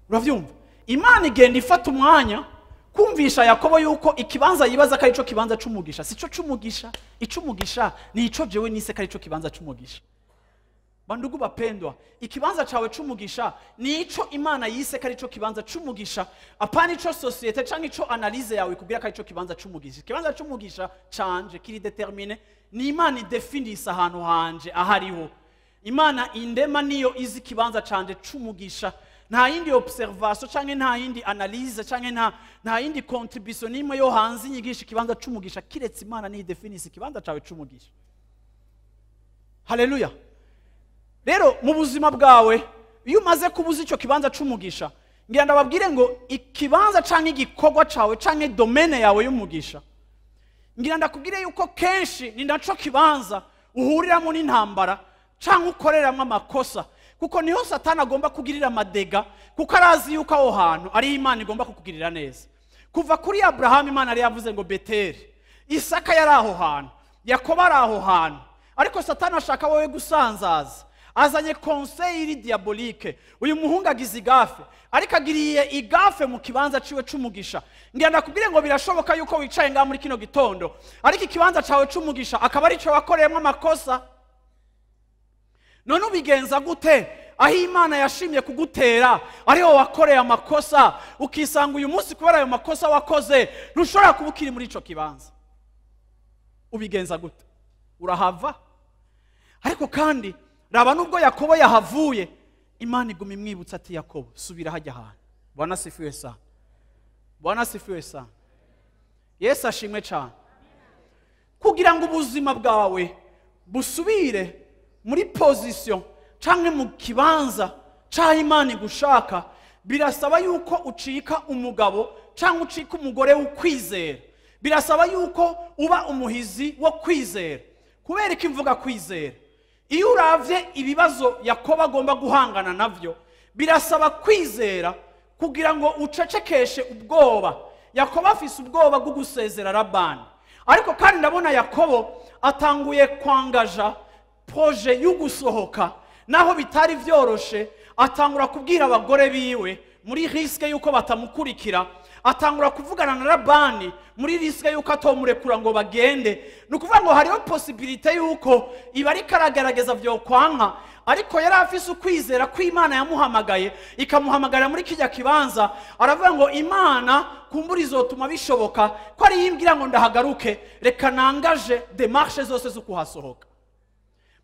Uravyumva, Imana igenda ifata umwanya kumvisha Yakobo yuko ikibanza yibaza ko arico kibanza c'umugisha sico c'umugisha. Ic'umugisha ni ico jewe nise ko arico kibanza c'umugisha. Bandugu bapendwa, ikibanza cawe c'umugisha ni ico Imana yise ko arico kibanza c'umugisha, apana ico société canke ico analyse yawe ikubwira ko arico kibanza c'umugisha. Ikibanza c'umugisha canje kiri déterminé ni Imana idefinisa ahantu hanje ahariho. Imana indema niyo izi ikibanza canje c'umugisha. Nta yindi observation canke nta yindi analyse canke nta yindi contribution n'imwe yo hanze inyigisha ikibanza c'umugisha, kiretse Imana niyo idefinisa ikibanza cawe c'umugisha. Haleluya. Rero mu buzima bwawe, iyo umaze kubuza icyo kibanza c'umugisha, ngira ndababwire ngo ikibanza canke igikorwa cawe canke domaine yawe y'umugisha, ngira ndakubwire yuko kenshi ni naco kibanza uhuriramo n'intambara canke ukoreramo amakosa, kuko niho Satani agomba kugirira ama dégâts, kuko arazi yuko aho hantu ari Imana igomba kukugirira neza. Kuva kuri Aburahamu Imana yari yavuze ngo Beteli, Isaka yari aho hantu, Yakobo ari aho hantu, ariko Satani ashaka wowe gusanzaza, azanye conseil iri diabolique. Uyu muhungu agize i gaffe, ariko agiriye i gaffe mu kibanza ciwe c'umugisha. Ngira ndakubwire ngo birashoboka yuko wicaye ngaha muri kino gitondo, ariko ikibanza cawe c'umugisha akaba arico wakoreyemo amakosa. None ubigenza gute aho Imana yashimye kugutera ariho wakoreye amakosa, ukisanga uyu munsi kubera ayo makosa wakoze ntushobora kuba ukiri muri ico kibanza? Ubigenza gute? Urahava. Ariko kandi raba, nubwo Yakobo yahavuye, Imana iguma imwibutsa ati: "Yakobo, subira hajya ahantu." Bwana sifiwe sana. Bwana sifiwe sana. Yesu ashimwe cyane. Kugira ngo ubuzima bwawe busubire muri position canke mu kibanza c'aho Imana igushaka, birasaba yuko ucika umugabo canke ucika umugore w'ukwizera. Birasaba yuko uba umuhizi wo kwizera. Kubera ko imvuga kwizera, iyo uravye ibibazo Yakobo agomba guhangana navyo, birasaba kwizera kugira ngo ucecekeshe ubwoba. Yakobo afise ubwoba bwo gusezera Labani, ariko kandi ndabona Yakobo atanguye kwangaja projet y'ugusohoka, naho bitari vyoroshe. Atangura kubwira abagore biwe muri risque yuko batamukurikira, atangura kuvugana na Labani muri risque yuko atomurekura ngo bagende. Ni ukuvuga ngo hariho possibilité yuko iba ariko aragerageza vyokwanka, ariko yari afise ukwizera ko Imana yamuhamagaye, ikamuhamagarira muri kijya kibanza. Aravuga ngo Imana kumbura izotuma bishoboka ko ari yimbwira ngo ndahagaruke, reka nangaje démarche zose zo kuhasohoka.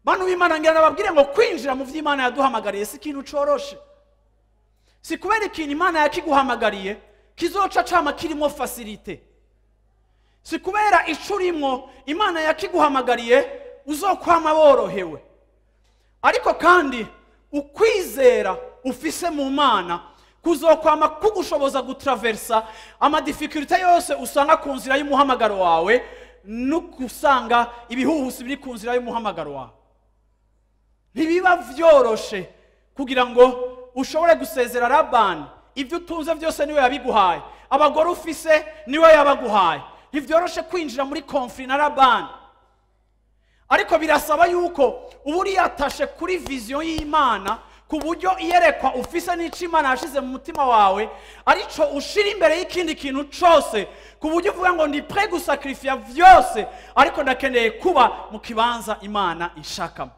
Bantu b'Imana, ngira nababwire ngo kwinjira mu vy'Imana yaduhamagariye si ikintu coroshe. Si kubera ikintu Imana yakiguhamagariye kizoca cama kirimo facilité. Si kubera ico urimwo Imana yakiguhamagariye uzokwama worohewe. Ariko kandi ukwizera ufise mu Mana kuzokwama kugushoboza gutraversa amadifficultés yose usanga ku nzira y'umuhamagaro wawe, no gusanga ibihuhusi biri ku nzira y'umuhamagaro wawe. Ntibiba vyoroshe kugira ngo ushobore gusezera Labani. Ibyo utunze byose niwe yabiguhaye, abagore ufise niwe yabaguhaye. Ntivyoroshe kwinjira muri conflit na Labani, ariko birasaba yuko uba uriyatashe kuri vision y'Imana, ku buryo iyerekwa ufise n'ico Imana yashize mu mutima wawe arico ushira imbere y'ikindi kintu cose, ku buryo uvuga ngo ndi prêt gusacrifier vyose, ariko ndakeneye kuba mu kibanza Imana ishakamo.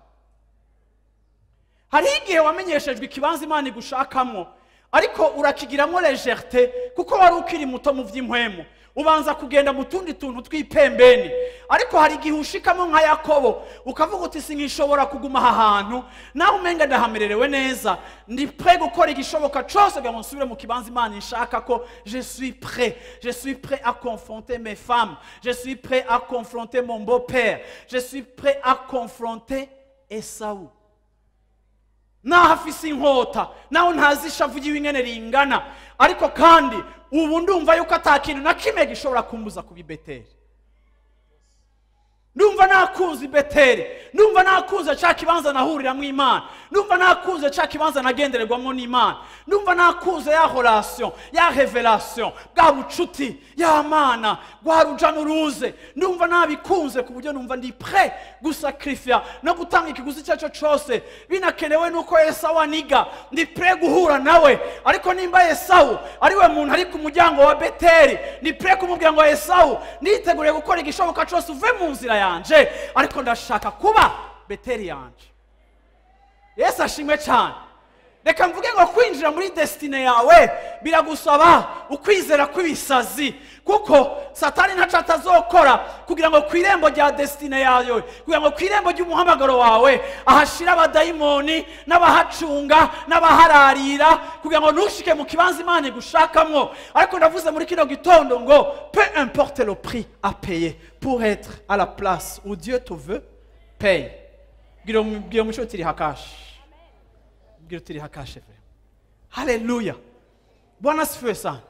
Hariho igihe wamenyeshejwe ikibanza Imana igushakamo, ariko urakigiramo légèreté kuko wari ukiri muto mu vy'impwemu, ubanza kugenda mu tundi tuntu tw'ipembeni. Ariko hari igihe ushikamo nka Yakobo, ukavuga uti sinkishobora kuguma aha hantu, nawe umenga ndahamererewe neza, ndi prêt gukora igishoboka cose kugira ngo nsubire mu kibanza Imana ishaka ko. Je suis prêt, je suis prêt à confronter mes femmes, je suis prêt à confronter mon beau-père, je suis prêt à confronter Esawu, naho afise inkota, naho ntazi ishavu ry'ingene ringana, ariko kandi ubu ndumva yuko ata kintu na kimwe gishobora kumbuza kuba i Beteli. Ndumva nakunze i Beteli, ndumva nakunze ca kibanza nahuriramwo Imana, ndumva nakunze ca kibanza nagendererwamo n'Imana, ndumva nakunze ya relation, ya révélation, bwa bucuti ya Mana rwa ruja n'uruze. Ndumva nabikunze ku buryo numva ndi prêt gusacrifier no gutanga ikiguzi icyo aricyo cose binakenewe nuko Esawu aniga, ndi prêt guhura nawe. Ariko nimba Esawu ari we muntu ari ku muryango wa Beteli, ndi prêt kumubwira ngo Esawu, niteguriye gukora igishoboka cose uve mu nzira yanje, ariko ndashaka kuba Beteli yanje. Yesu ashimwe cyane. Reka mvuge ngo kwinjira muri destinée yawe biragusaba ukwizera kw'ibisazi, kuko Satani ntaco atazokora kugira ngo ku irembo rya destinée yawe, kugira ngo ku irembo ry'umuhamagaro wawe ahashira abadayimoni n'abahacunga n'abahararira, kugira ngo ntushike mu kibanza Imana igushakamwo. Ariko ndavuze muri kino gitondo ngo peu importe le prix à payer pour être à la place où Dieu te veut, paye. Bwira umuco uti riha cash, bwira uti riha cash frère. Haleluya, Bwana asifiwe sana.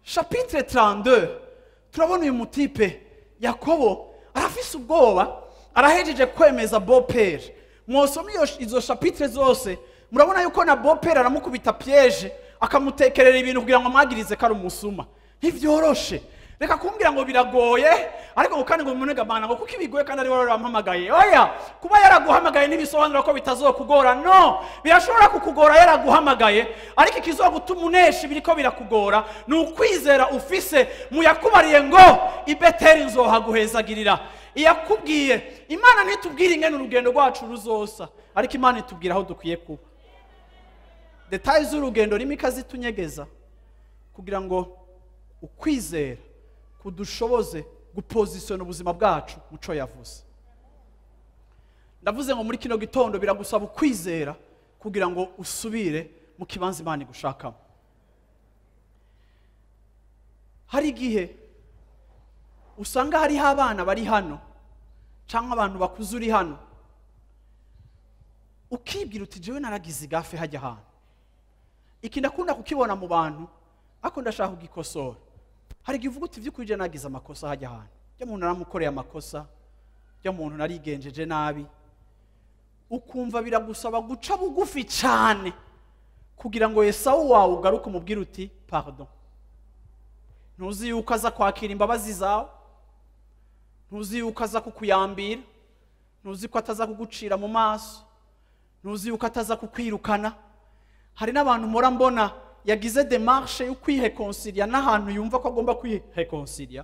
Chapitre 32, turabona uyu mutipe Yakobo arafise ubwoba, arahejeje kwemeza beau-père. Mwosoma iyo izo chapitre zose, murabona yuko na beau-père aramukubita piège, akamutekerera ibintu kugira ngo amwagirize ko ari umusuma. Ntivyoroshe. Reka kumbwira ngo biragoye, ariko ngo kandi ngo munega bana ngo kuko ibigoye kandi ari wowe wampamagaye. Oya, kuba yaraguhamagaye ntibisobanura ko bitazokugora. No, birashobora kukugora yaraguhamagaye, ariko ikizogutuma unesha ibiriko birakugora ni ukwizera ufise mu yakubariye ngo i Beteli nzohaguhezagirira. Iyakubwiye Imana ntitubwire ingene urugendo rwacu ruzosa, ariko Imana itubwira aho dukwiye kuba. Détails z'urugendo rimwe ikazitunyegeza kugira ngo ukwizera kudushoboze gupositiona ubuzima bwacu muco yavuze. Ndavuze ngo muri kino gitondo biragusaba ukwizera kugira ngo usubire mu kibanza Imana igushakamo. Hari igihe usanga hariho abana bari hano cyangwa abantu bakuze uri hano, ukibwira uti jewe naragize igaffe hajya ahantu. Iki ndakunda kukibona mu bantu, ariko ndashaka kugikosora. Hari igihe uvuga uti by'ukuri je nagize amakosa hajya ahantu, jya umuntu naramukoreye amakosa, Ujya muntu narigenjeje nabi. Ukumva biragusaba guca bugufi cyane kugira ngo Esawu wawe ugaruke umubwire uti pardon. Ntuzi yuko aza kwakira imbabazi zawe, ntuzi yuko aza kukuyambira, ntuzi ko ataza kugucira mu maso, ntuzi yuko ataza kukwirukana. Hari n'abantu mpora mbona yagize démarche yo kwireconcilia n'ahantu yumva ko agomba kwireconcilia.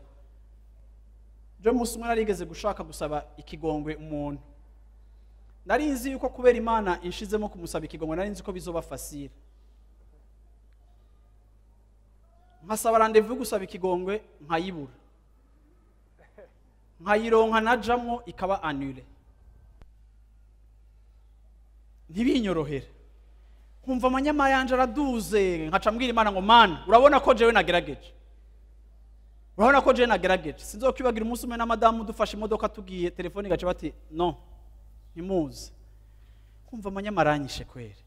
Je umunsi umwe narigeze gushaka gusaba ikigongwe umuntu, nari nzi yuko kubera Imana inshizemo kumusaba ikigongwe, nari nzi ko bizoba facile. Nkasaba rendez-vous yo gusaba ikigongwe, nkayibura, nkayironka najamwo ikaba annulé, ntibinyorohere. Nkumva amanyama yanje araduze, nkaca mbwira Imana ngo: "Mana, urabona ko jewe nagerageje, urabona ko jewe nagerageje." Sinzokwibagira umunsi umwe na madamu dufashe imodoka tugiye, telefone igaca bati: "No, ntimuze." Nkumva amanyama aranyishe kwere,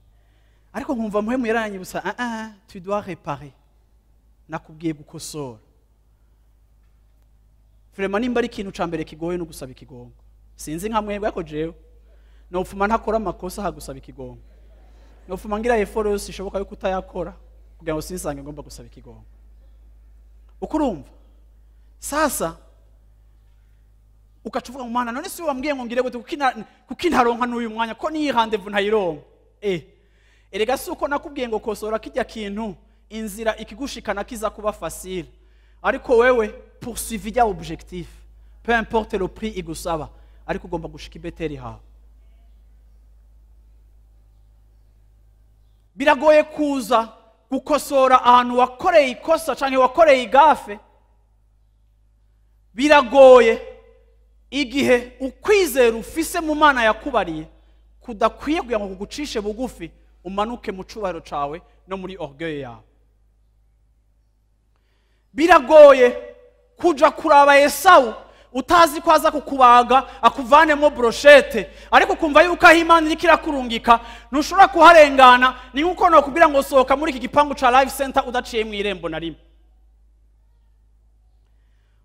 ariko nkumva Muhemu yaranyibutsa: "Ah ah, tu dois réparer, nakubwiye gukosora." Vraiment, nimba ari ikintu ca mbere kigoye no gusaba ikigongo. Sinzi nka mwebwe, ariko jewe nopfuma ntakora amakosa hagusaba ikigongo. Nopfuma ngira effort yose ishoboka yo kutayakora kugira ngo sinsange ngomba gusaba ikigongo. Uko urumva sasa, ugaca uvuga ngo: "Mana, none si wambwiye ngo ngire gute? Kuki ntaronka n'uyu mwanya, ko n'iyi rendez-vous ntayironka?" Erega si uko nakubwiye ngo kosora kijya kintu, inzira ikigushikana kiza kuba facile, ariko wewe poursuivi rya objectif, peu importe le prix igusaba, ariko ugomba gushika i Beteli hawe. Biragoye kuza gukosora ahantu wakoreye ikosa cyangwa wakoreye i gaffe. Biragoye igihe ukwizera ufise mu Mana yakubariye kudakwiye kugira ngo kugucishe bugufi, umanuke mu cubahiro cawe no muri orgueil yawe. Biragoye kuja kuraba Esawu utazi ko aza kukubaga akuvanemo brochette, ariko ukumva yuko aho Imana iriko irakurungika ntushobora kuharengana. Ni nkuko nokubwira ngo sohoka muri iki gipangu ca Life Center udaciye mu irembo na rimwe.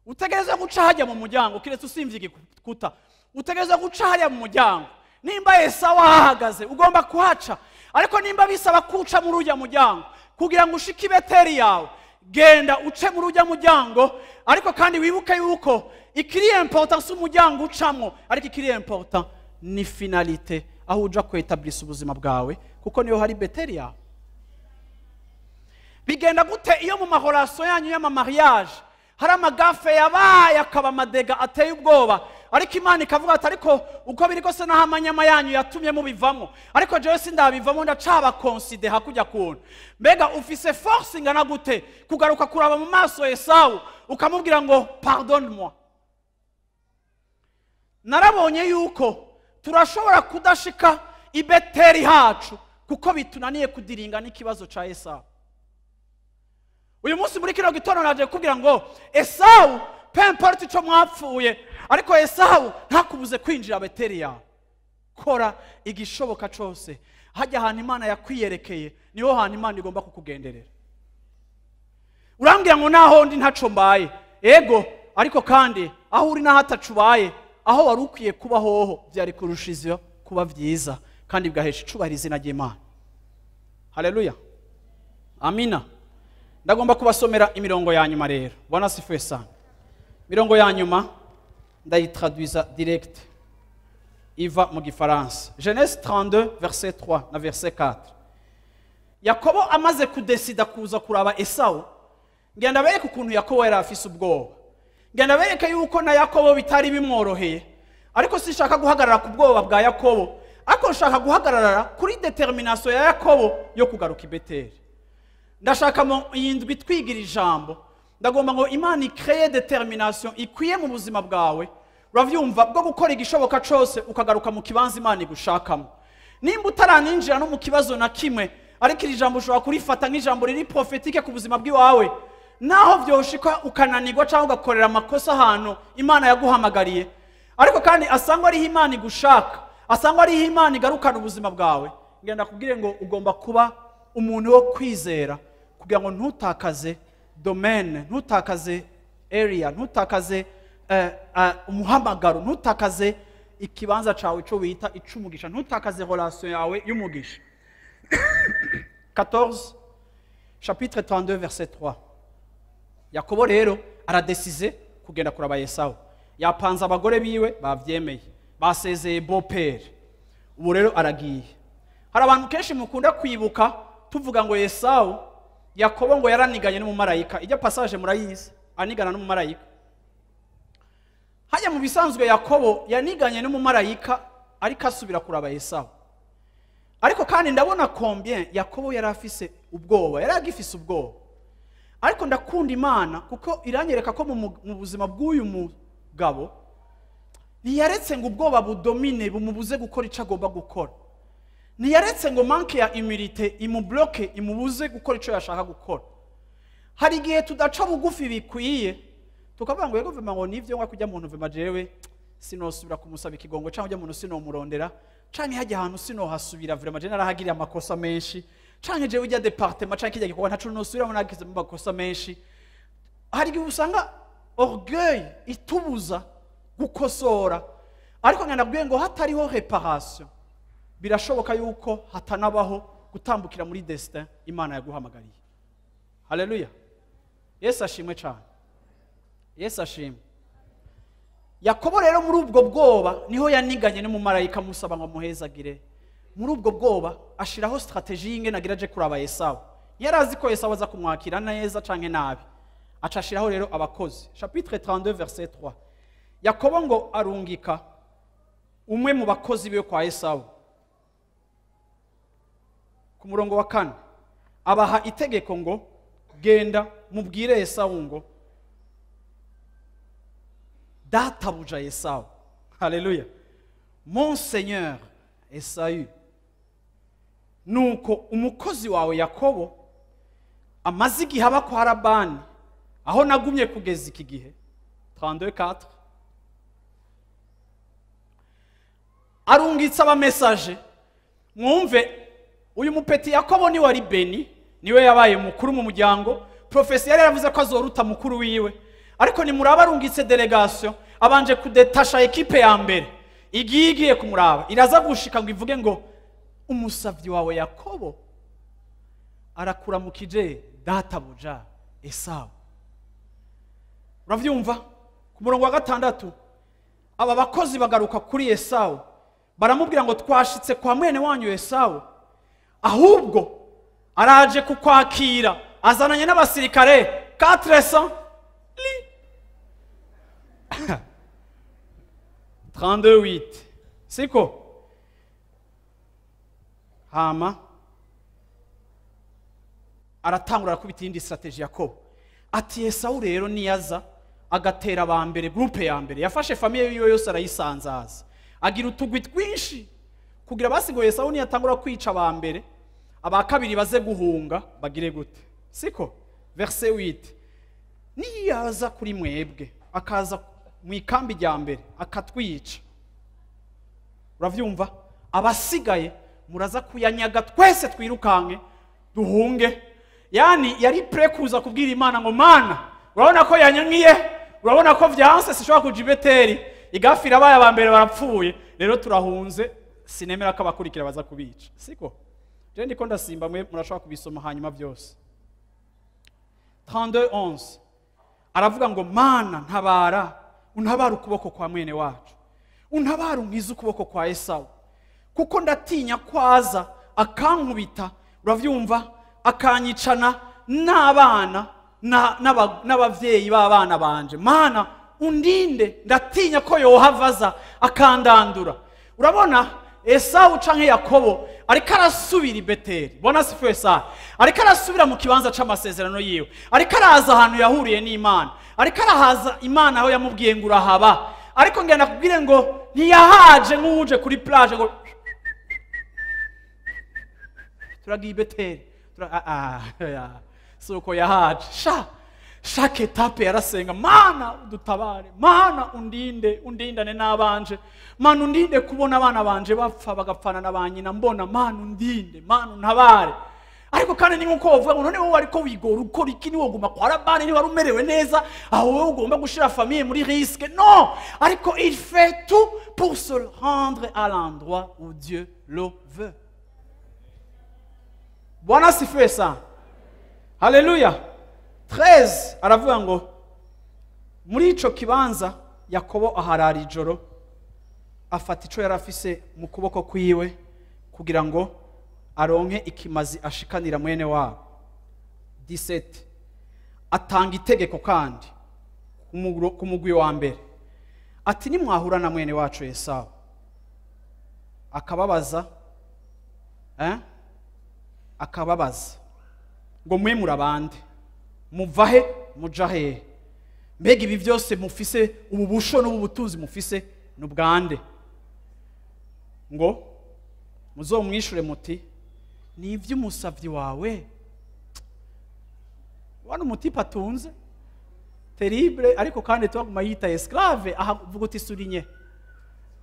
Utegereza guca hajya mu muryango, kiretse usimvye igikuta. Utegereza guca hajya mu muryango. Nimba Esawu ahahagaze, ugomba kuhaca. Ariko nimba bisaba kuca muri ujya muryango kugira ngo ushike i Beteri yawe, genda uce muri ujya muryango. Ariko kandi wibuke yuko ikiri important si umuryango ucamwo, ariko ikiri important ni finalité, aho uja kwetablisa ubuzima bwawe, kuko niyo hari Beteri yawe. Bigenda gute iyo mu ma relations yanyu y'ama mariage hari ama gaffes yabaye, akaba ama dégâts ateye ubwoba, ariko Imana ikavuga ati: "Ariko uko biri kose, naho amanyama yanyu yatumye mubivamo, ariko jewe sindabivamo, ndacabaconsidère hakujya kuntu"? Mbega ufise force ingana gute kugaruka kuraba mu maso Esawu ukamubwira ngo: "Pardonne moi"? Narabonye yuko turashobora kudashika i Beteri hacu kuko bitunaniye kudiringa n'ikibazo ca Esawu. Uyu munsi muri kino gitondo naje kubwira ngo Esawu, peu importe ico mwapfuye, ariko Esawu ntakubuze kwinjira Beteri yawe. Kora igishoboka cose, hajya ahantu Imana yakwiyerekeye, niho hantu Imana igomba kukugenderera. Urambwira ngo: "Naho ndi ntaco mbaye." Ego, ariko kandi aho uri naho ataco ubaye, aho wari ukwiye kuba hoho byari kurusha kuba byiza kandi bigahesha icubahiro izina ry'Imana. Haleluya, amina. Ndagomba kubasomera imirongo ya nyuma rero. Bwana asifiwe sana. Imirongo ya nyuma ndayitraduiza direct iva mu Gifaransa. Genèse 32 verset 3 na verset 4. Yakobo amaze kudesida kuza kuraba Esawu, ngenda bereke ukuntu Yakobo yari afise ubwoba, ngenda bereke yuko na Yakobo bitari bimworoheye. Ariko sinshaka guhagarara ku bwoba bwa Yakobo, ariko nshaka guhagarara kuri détermination ya Yakobo yo kugaruka i Beteli. Ndashaka mu iyi ndwi twigira ijambo, ndagomba ngo Imana icrée détermination ikwiye mu buzima bwawe, uravyumva, bwo gukora igishoboka cose ukagaruka mu kibanza Imana igushakamo. Nimba utaraninjira no mu kibazo na kimwe, ariko iri jambo ushobora kurifata nk'ijambo riri prophétique ku buzima bw'iwawe, naho vyoshika ukananirwa cyangwa ugakorera amakosa ahantu Imana yaguhamagariye, ariko kandi asangwa ariho Imana igushaka, asangwa ariho Imana igarukana ubuzima bwawe, ngenda kubwire ngo ugomba kuba umuntu wo kwizera kugira ngo ntutakaze domaine, ntutakaze area, ntutakaze umuhamagaro, ntutakaze ikibanza cawe cyo wita icumugisha, ntutakaze relation yawe y'umugisha. 14 chapitre 32 verset 3. Yakobo rero aradesize kugenda kuraba Esawu. Yapanze abagore biwe bavyemeye, basezeye beau-père. Ubu rero aragiye. Hari abantu kenshi mukunda kwibuka tuvuga ngo Esawu, Yakobo ngo yaraniganye n'umumarayika. Ijya passage murayizi, anigana n'umumarayika. Hajya mu bisanzwe Yakobo yaniganye n'umumarayika ariko asubira kuraba Esawu. Ariko kandi ndabona combien Yakobo yari afise ubwoba, yari agifise ubwoba. Ariko ndakunda Imana kuko iranyereka ko mu buzima bw'uyu mugabo ntiyaretse ngo ubwoba budomine bumubuze gukora icyo agomba gukora. Ntiyaretse ngo manque ya humilité imubloque, imubuze gukora icyo yashaka gukora. Hari igihe tudaca bugufi bikwiye, tukavuga ngo yego vema ngo nivyo ngwa kujya muntu vema jewe sinosubira kumusaba ikigongo, cyangwa ujya muntu sinomurondera, canke hajya ahantu sinohasubira vraiment je narahagiriye amakosa menshi, canke jewe ujya département canke kijya gikorwa ntaco nosubiramo nagize amakosa menshi. Hari igihe usanga orgueil itubuza gukosora, ariko nkanabwiye ngo hatariho réparation birashoboka yuko hatanabaho gutambukira muri destin Imana yaguhamagariye. Haleluya, Yesu ashimwe cyane, Yesu ashimwe. Yakobo rero muri ubwo bwoba niho yaniganye n'umumarayika musaba ngo amuhezagire. Muri ubwo bwoba ashiraho stratégie y'ingene agira aje kuraba Esawu. Yari azi ko Esawu aza kumwakira neza canke nabi, aca ashiraho rero abakozi. Chapitre 32 verset 3. Yakobo ngo arungika umwe mu bakozi biwe kwa Esawu. Ku murongo wa 4 abaha itegeko ngo genda mubwire Esawu ngo databuja Esawu. Haleluya. Mon Seigneur Esaü, nuko umukozi wawe Yakobo amaze igihe aba kwa Labani, aho nagumye kugeza iki gihe. 32:4. Arungitse abamesaje. Mwumve, uyu mupeti Yakobo ni wari béni, niwe yabaye mukuru mu muryango. Prophétie yari yaravuze ko azoruta mukuru wiwe, ariko nimuraba arungitse délégation, abanje kudetasha équipe ya mbere igiye igiye kumuraba, iraza gushika ngo ivuge ngo umusavyi wawe Yakobo arakuramukije databuja Esawu. Uravyumva? Ku murongo wa 6 aba bakozi bagaruka kuri Esawu baramubwira ngo twashitse kwa mwene wanyu Esawu, ahubwo araje kukwakira azananye n'abasirikare 400 li 32:8. Siko hama aratangura arakubita iyindi stratégie Yakobo ati Esawu rero niyaza agatera aba mbere, groupe ya mbere yafashe famille yiwe yose arayisanzaza, agira utugwi twinshi kugira basigoye Esawu niyatangura kwica aba mbere, aba kabiri baze guhunga bagire gute. Siko verset 8, niyaza kuri mwebwe akaza mu ikambi rya mbere akatwica, uravyumva, abasigaye muraza kuyanyaga twese twirukanke duhunge. Yani yari prêt kuza kubwira Imana ngo Mana urabona ko yanyankiye, urabona ko vyanse, sishobora kuja i Beteli, igafira abaye aba mbere barapfuye, rero turahunze, sinemera ko abakurikira baza kubica. Siko je ndiko ndasimba, mwe murashobora kubisoma hanyuma byose. 32:11 aravuga ngo Mana ntabara, untabara ukuboko kwa mwene wacu, untabara unkize ukuboko kwa Esawu, kuko ndatinya kwaza akankubita, uravyumva, akanyicana n'abana n'abavyeyi b'abana banje. Mana undinde, ndatinya ko yohavaza akandandura. Urabona Esawu canke Yakobo ariko arasubira i Beteli. Bona sifu Esawu ariko arasubira mu kibanza c'amasezerano yiwe, ariko araza ahantu yahuriye n'Imana, ariko arahaza Imana aho yamubwiye ngo urahaba. Ariko ngenda kubwire ngo ntiyahaje nk'uje kuri plage ngo turagiye i Beteli, suko yahaje. Sha chaque étape yarasenga, Mana udutabare, Mana undinde, undindane n'abanje, Mana undinde kubona abana banje bapfa bagapfana na ba nyina mbona, Mana undinde, Mana untabare. Ariko kandi ni nkuko bavuga ngo none wowe ariko wigora ukora iki, niwo guma kwa Labani, niba wari umerewe neza, aho wowe ugomba gushira famille muri risque. Non, ariko il fait tout pour se rendre à l'endroit où Dieu le veut. Bwana asifiwe sana. Haleluya. 13 aravuga ngo muri ico kibanza Yakobo aharara ijoro, afata ico yari afise mu kuboko kwiwe kugira ngo aronke ikimazi ashikanira mwene wabo. 17 atanga itegeko kandi ku mugwi wa mbere, ati nimwahura na mwene wacu Esawu akababaza, akababaza ngo mwe murabande, muvahe muja hehe? Mbega ibi byose mufise, ubu busho n'ubu butunzi mufise n'ubwande? Ngo muzomwishure muti ni ivy'umusavyi wawe. Wana umutipe atunze terrible, ariko kandi twaguma yita esclave, aha uvuga uti souligner.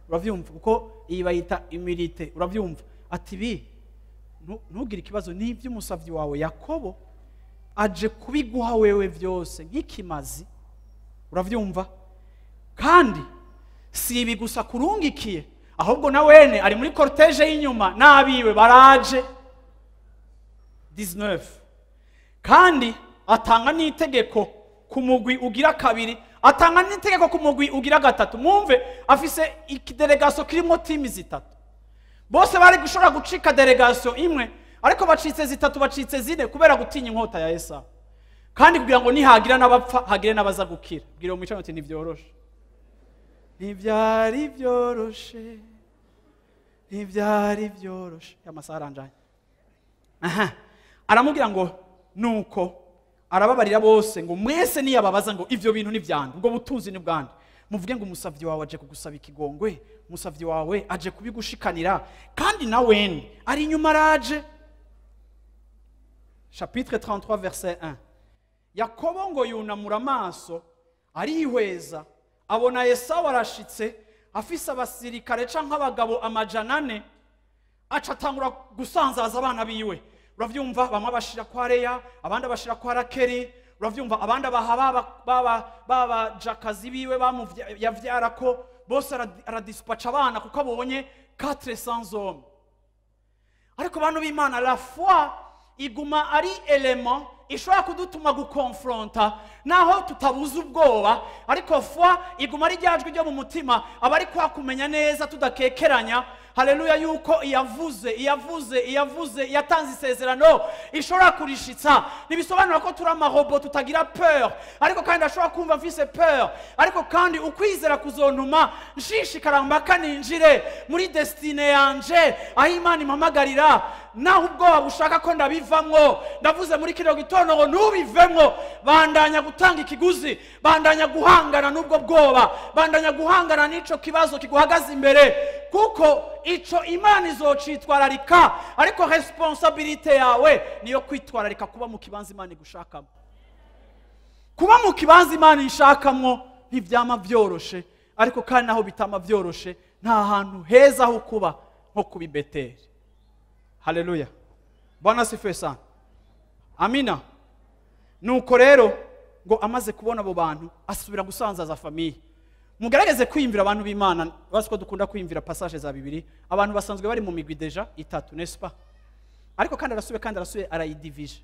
Uravyumva kuko iyi bayita humilité. Uravyumva ati bi ntugire ikibazo, ni ivy'umusavyi wawe Yakobo aje kubiguha wewe vyose nk'ikimazi. Uravyumva? Kandi si ibi gusa kurungikiye, ahubwo na wene ari muri cortège y'inyuma n'abiwe baraje. 19 kandi atanga n'itegeko ku mugwi ugira kabiri, atanga n'itegeko ku mugwi ugira gatatu. Mwumve, afise ikidelegaso kirimo timi zitatu, bose bari gushobora gucika delegation imwe, ariko bacitse zitatu, bacitse zine kubera gutinya inkota ya Esawu, kandi kugira ngo nihagira n'abapfa hagire n'abaza gukira. Bwira uwo mwicarano uti ntivyoroshe, ntivyari vyoroshe, ntivyari vyoroshe. Amasaha aranjanye. Aha, aramubwira ngo nuko arababarira bose ngo mwese niyababaza ngo ivyo bintu ni vyande, ubwo butunzi ni bwande, muvuge ngo umusavyi wawe aje kugusaba ikigongwe, umusavyi wawe aje kubigushikanira, kandi na wene ari inyuma araje. Chapitre 33 verset 1. Yakobo ngo yunamura amaso arihweza, abona Esawu arashitse afise abasirikare canke abagabo 400, aca atangura gusanzaza abana biwe. Uravyumva, bamwe abashira kwa Leya, abandi abashira kwa Rakeli. Uravyumva, abandi abaha baba jakazi biwe yavyarako, bose aradispacha abana kuko abonye 400 hommes. Ariko bantu b'Imana, la foi iguma ari element ishobora kudutuma gukonfronta naho tutabuza ubwoba, ariko foi iguma ari ryajwi ryo mu mutima, aba ari kwa kumenya neza tudakekeranya. Haleluya, yuko iyavuze, iyavuze, iyavuze, yatanze isezerano ishobora kurishitsa. Ntibisobanura ko turi amarobo tutagira peur, ariko kandi ashobora kumva mfise peur, ariko kandi ukwizera kuzontuma nshishikara mpaka ninjire muri destine yanje aho Imana impamagarira, naho ubwoba bushaka ko ndabivamwo. Ndavuze muri kino gitondo ngo ntubivemwo, bandanya gutanga ikiguzi, bandanya guhangana n'ubwo bwoba, bandanya guhangana n'ico kibazo kiguhagaze imbere, kuko ico Imana izocitwararika, ariko responsabilité yawe niyo kwitwararika kuba mu kibanza Imana igushakamo. Kuba mu kibanza Imana ishakamwo ntivyama vyoroshe, ariko kandi naho bitama vyoroshe, nta hantu heza ho kuba nko kuba Beteli. Haleluya. Bwana asifiwe sana. Amina. Nuko rero ngo amaze kubona abo bantu asubira gusanzaza famille. Mugerageze kwiyumvira abantu b'Imana, bazi ko dukunda kwiyumvira passage za Bibiliya. Abantu basanzwe bari mu migwi deja itatu, n'est-ce pas? Ariko kandi arasubiye, kandi arasubiye arayidivije.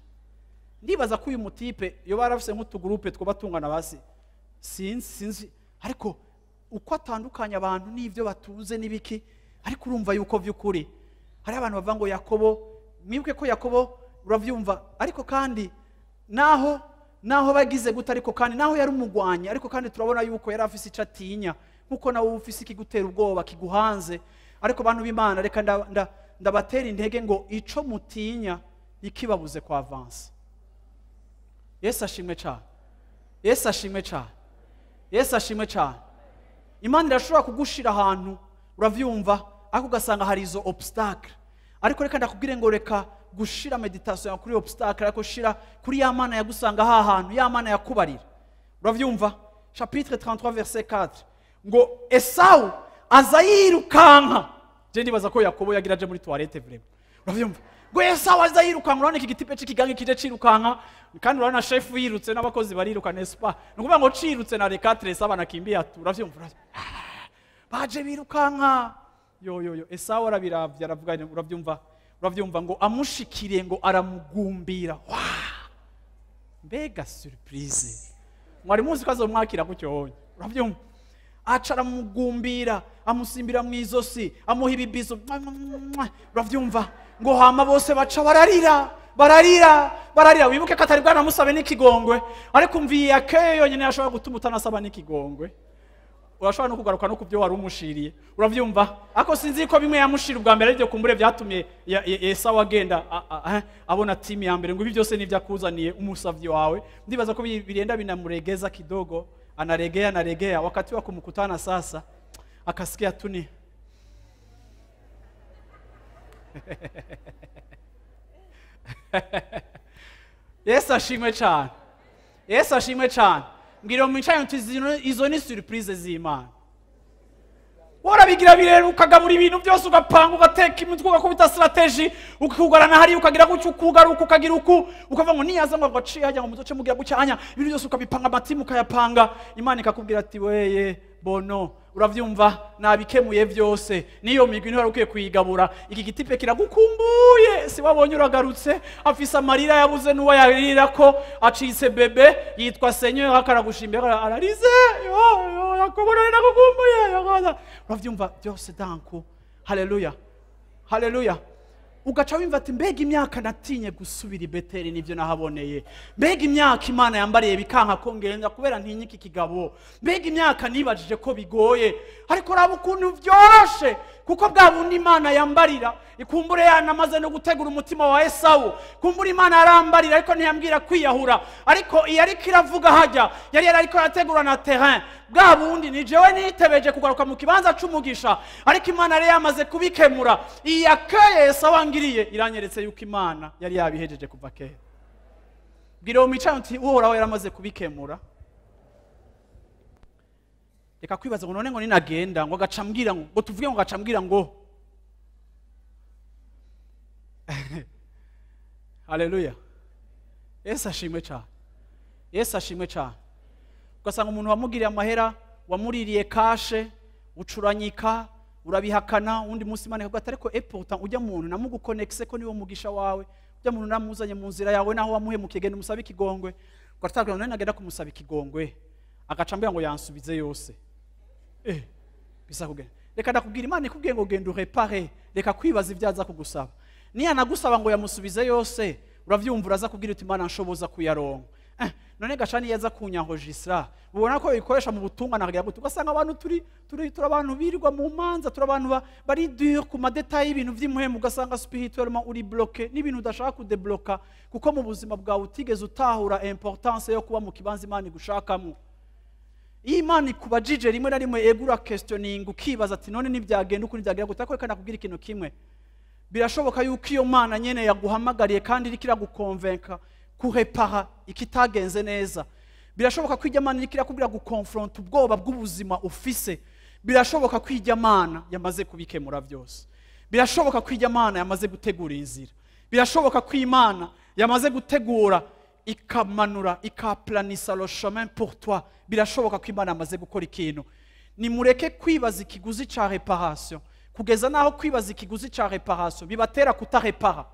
Ndibaza ko uyu mutipe yo barafise nk'utugroupe twoba tungana basi, sinzi, sinzi, ariko uko atandukanya abantu n'ivyo batunze n'ibiki, ariko urumva yuko vy'ukuri hari abantu bavuga ngo Yakobo, mwibuke ko Yakobo uravyumva, ariko kandi naho bagize gute, ariko kandi naho yari umugwanyi, ariko kandi turabona yuko yari afise ico atinya, nkuko nawe ufise ikigutera ubwoba kiguhanze. Ariko bantu b'Imana, reka ndabatera intege ngo ico mutinya ikibabuze kwa avance. Yesu ashimwe cyane. Yesu ashimwe cyane. Yesu ashimwe cyane. Imana irashobora kugushira ahantu uravyumva, ariko ugasanga hari izo obstacle. Ariko reka ndakubwire ngo reka gushira meditation yawe kuri obstacle, ariko shira kuri ya Mana yagusanga ha hantu, ya Mana yakubarira. Uravyumva? Chapitre 33 verset 4 ngo Esau aza yirukanka. Je ndibaza ko Yakobo yagira aje muri toilette vraiment. Uravyumva? Ngo Esawu aza yirukanka, urabona iki gitipe c'ikigange kije cirukanka, kandi urabona shefu yirutse n'abakozi bariruka, n'est-ce pas? Ni ukuvuga ngo cirutse na rekatre Esawu anakimbia tu, uravyumva? Baje birukanka, yo yo yo. Esawu arabiravye, aravuga, uravyumva, uravyumva, ngo amushikiriye ngo aramugumbira. Wa mbega surprise! Mwari muzi ko azomwakira gutyo honye? Uravyumva, aca aramugumbira, amusimbira mu izosi, amuha ibibizo, uravyumva, ngo hama bose baca bararira, bararira, bararira. Wibuke ko atari bwanamusabe n'ikigongwe, ariko umviye akeye yonyine yashobora gutuma utanasaba n'ikigongwe. Urashobora no kugaruka no ku byo wari umushiriye, uravyumva? Ako sinzi ko bimwe yamushira ubwa mbere aribyo kumbure byatumye Esawu agenda abona timu ya mbere, ngo ibi byose nibyo akuzaniye umusavyi wawe. Ndibaza ko birenda binamuregeza kidogo, anaregea, anaregea. Wakati wa kumkutana sasa akasikia tu ni Yesu ashimwe cyane, Yesu ashimwe cyane. Mbwira mwicaye uti izo ni surprise z'Imana. Warabigira birera, ukagabura ibintu byose, ugapanga, ugateka imitwe, ugakubita strategy, ukugarana hariya, ukagira gutya, ukugaruka, ukagira uku, ukavuga ngo niyaza ngo aciye hajya ngo muzoce mugira gutya hanya, ibintu byose ukabipanga, amatimu ukayapanga. Imana ikakubwira ati weye bono, uravyumva, nabikemuye byose, niyo migwi ntiwari ukwiye kuyigabura. Iki gitipe kiragukumbuye, si wabonye uragarutse, afise amarira yabuze n'uwo yarira ko acitse bebe, yitwa Seigneur, akaragushimira, ararize, yo yo, Yakobo nari nagukumbuye, Yakobo. Uravyumva byose danku. Haleluya, haleluya. Ugaca wimva ati mbega imyaka natinye gusubira i Beteli nivyo nahaboneye, mbega imyaka Imana yambariye bikanka ko ngenda kubera ntinye iki kigabo, mbega imyaka nibajije ko bigoye, ariko raba ukuntu vyoroshe. Kuko bwa bundi Imana yambarira ikumbure yanamaze no gutegura umutima wa Esawu. Kumbura Imana yarambarira ariko ntiyambwira kwiyahura, ariko iyo ariko iravuga hajya yari yarariko arategura na terrain. Bwa bundi ni jewe nitebeje kugaruka mu kibanza c'umugisha, ariko Imana yari yamaze kubikemura. Iyi akeye Esawu angiriye iranyeretse yuko Imana yari yabihejeje kuva kera. Bwira uwo mwicaye uti Uhoraho yaramaze kubikemura. Reka kwibaza ngo none ngo ninagenda ngo agaca ambwira ngo tuvuge ngo agaca ambwira ngo haleluya. Yesu ashimwe cyane, Yesu ashimwe cyane. Ugasanga umuntu wamugiriye amahera, wamuririye kashe, ucuranyika, urabihakana, undi munsi Imana ikavuga ati ariko eportant ujya muntu namugukonekise ko niwo mugisha wawe, ujya muntu namuzanye mu nzira yawe, naho wamuhemukiye genda umusabe ikigongwe. Ugatanga none nagenda kumusaba ikigongwe agaca ambwira ngo yansubize yose. Bisa kugenda. Reka ndakubwira, Imana ikubwiye ngo genda urepare, reka kwibaza ibyo aza kugusaba. Niya nagusaba ngo yamusubize yose, uravyumva, uraza kubwira uti Imana nshoboza kuyaronka. None gaca niyo aza kunyanhojisira, ubona ko bikoresha mu butungane akagira gute? Ugasanga abantu turi turi turi abantu birirwa mu manza, turi abantu bari dur ku madetail y'ibintu vy'imuhemu, ugasanga spirituellement uri bloqué n'ibintu udashaka kudebloka, kuko mu buzima bwawe utigeze utahura importance yo kuba mu kibanza Imana igushakamo. Iyo Imana ikubajije rimwe na rimwe egura questioning, ukibaza ati none nibyagenda uko nibyagira gute? Ariko reka nakubwira ikintu kimwe, birashoboka yuko iyo Mana nyene yaguhamagariye kandi iriko iragukonvenka kurepara ikitagenze neza. Birashoboka ko ijya Mana iriko irakubwira gukonfronta ubwoba bw'ubuzima ufise. Birashoboka ko ijya Mana yamaze kubikemura byose. Birashoboka ko ijya Mana yamaze gutegura inzira. Birashoboka ko Imana yamaze gutegura ikamanura ikaplanisa le chemin pour toi. Birashoboka ko Imana yamaze gukora ikintu. Nimureke kwibaza ikiguzi ca réparation, kugeza naho kwibaza ikiguzi ca réparation bibatera kutarepara.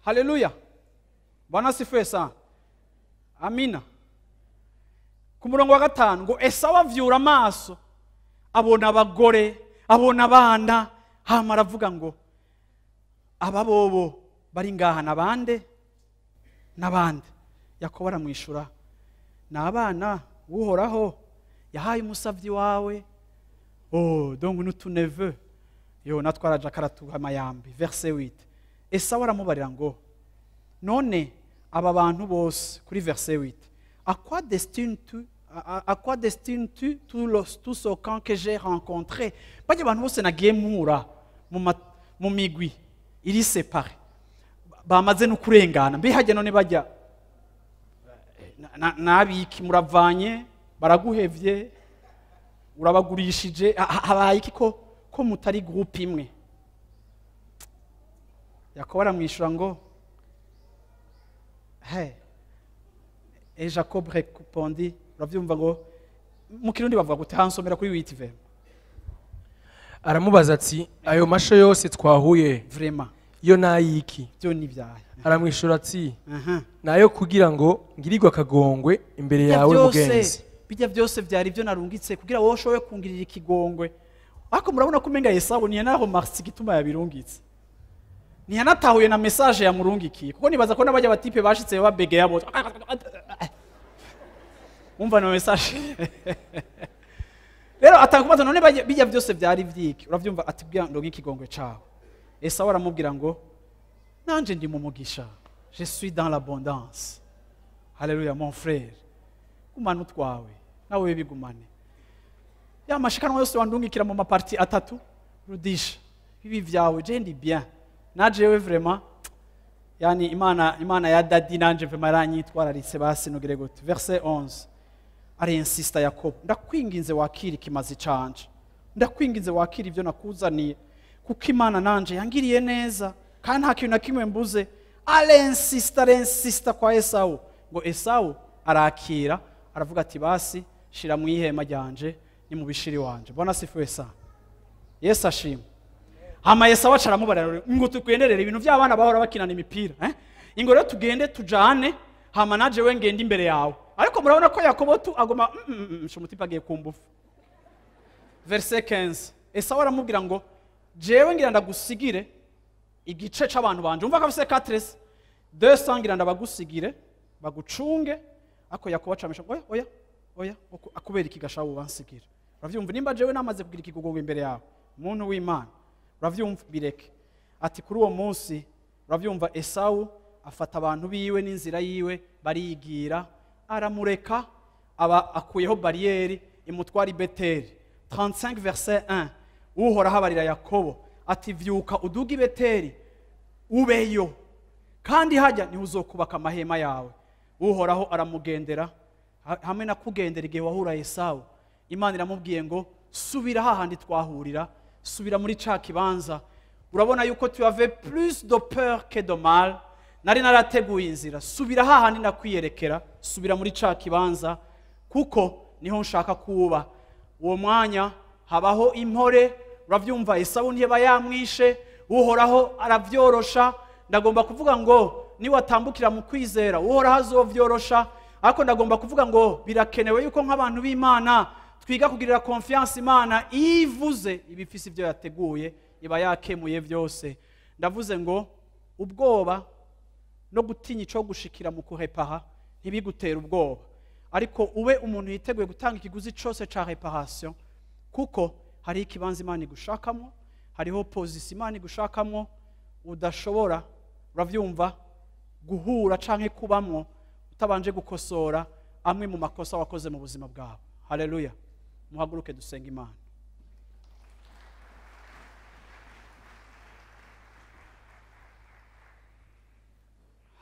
Haleluya, Bwana asifiwe sana. Amina. Ku murongo wa 5 ngo Esawu avyura amaso abona abagore, abona abana, hama aravuga ngo aba bobo bari ngaha nabande nabande. Yakobo aramwishura, ni abana Uhoraho yahaye umusavyi wawe. Oh, donc nous tous neveux yo natwe araja karatuha amayambi. Verset 8, Esawu aramubarira ngo none aba bantu bose, kuri verset 8, à quoi destines-tu à quoi destines-tu tout ce camp que j'ai rencontré? Bajya abantu bose nagiye mpura mu migwi iri séparé, bamaze no kurengana, mbe hajya none bajya nabiki muravanye, baraguhevye, urabagurishije, habaye iki ko Ko mutari groupe imwe? Yakobo aramwishyura ngo he. Et Jacob répondit, uravyumva ngo mu Kirundi bavuga gute? Hansomera kuri 8. Aramubaza ati: "Ayo masho yose twahuye Vraiment. yo nayiki?" Byo ni ibyaha. Aramwishyura ati: "Nayo kugira ngo ngirirwe akagongwe imbere Bijya yawe, byose, mugenzi." Bijya byose byari ibyo narungitse kugira wowe ushobore kungirira ikigongwe. Ariko murabona ko umenga Esawu ntiyanaremarqué igituma yabirungitse, ntiyanatahuye na message yamurungikiye, kuko nibaza ko n'abajya batype bashitse babegeya bose umva na message. Rero atanga kubaza: "None bijya byose byari vyiki?" Uravyumva, ati: "Bwira ndonke ikigongwe cawe." Esawu aramubwira ngo: "Nanje ndi mu mugisha, je suis dans l'abondance. Haleluya, mon frère, gumana utwawe, nawe bigumane. Ya mashikanwa yose wandungikira mu maparties atatu, rudisha bibi vyawe. Je ndi bien, najewe vraiment, yani Imana ya daddy nanje vraiment yaranyitwararitse. Basi nugire gute?" Verset 11, arinsista Yakobo: "Ndakwinginze wakira ikimazi canje, ndakwinginze wakira ibyo nakuzaniye, kuko Imana nanje yangiriye neza kandi nta kintu na kimwe mbuze." Arinsista, arinsista kwa Esawu ngo Esawu arakira, aravuga ati: "Basi shira mu ihema ryanje, ni mu bishiri wanje." Bwana asifiwe sana, Yesu ashimwe. Hama Esawu aca aramubarira ngo: "Tugenderere ibintu by'abana bahora bakinana imipira, eh? Ingo rero tugende tujane, hama naje we ngende imbere yawe." Ariko murabona ko Yakobo tu agoma umutype agiye kumbufu. Verset 15, Esawu aramubwira ngo: "Jewe ngira ndagusigire igice c'abantu banje." Umva ko afise 4 200, "Ngira ndabagusigire bagucunge." Ako Yakobo acamisha: "Oya, oya, oya, akubera iki gashabu bansigira? Uravyumva, nimba jewe namaze kugira ikigogogwe imbere yawe, muntu w'Imana, uravyumva, bireke." Ati kuri uwo munsi, uravyumva, Esawu afata abantu biwe n'inzira yiwe, barigira, aramureka, aba akuyeho barrière imutwara i Beteli. 35 verset 1, Uhoraho abarira Yakobo ati: "Vyuka uduge i Beteli ubeyo, kandi hajya niho uzokubaka amahema yawe." Uhoraho aramugendera hamwe na kugendera igihe wahura Esawu. Imana iramubwiye ngo: "Subira hahandi twahurira, subira muri ca kibanza. Urabona yuko tu avais plus de peur que de mal, nari narateguye inzira. Subira hahandi nakwiyerekera, subira muri ca kibanza, kuko niho nshaka kuba." Uwo mwanya habaho impore. Urabyumva, Esawu ntiyaba yamwishe, Uhoraho aravyorosha. Ndagomba kuvuga ngo niwatambukira mu kwizera, Uhoraho azovyorosha. Ariko ndagomba kuvuga ngo birakenewe yuko nk'abantu b'Imana twiga kugirira confiance Imana. Iyo ivuze, iba ifise ibyo yateguye, iba yakemuye byose. Ndavuze ngo ubwoba no gutinya ico gushikira mu kuréparer ntibigutere ubwoba, ariko ube umuntu yiteguye gutanga ikiguzi cose ca réparation, kuko hariho ikibanza Imana igushakamo, hariho position Imana igushakamo udashobora, uravyumva, guhura canke kubamwo utabanje gukosora amwe mu makosa wakoze mu buzima bwawe. Haleluya! Muhaguruke dusenga Imana.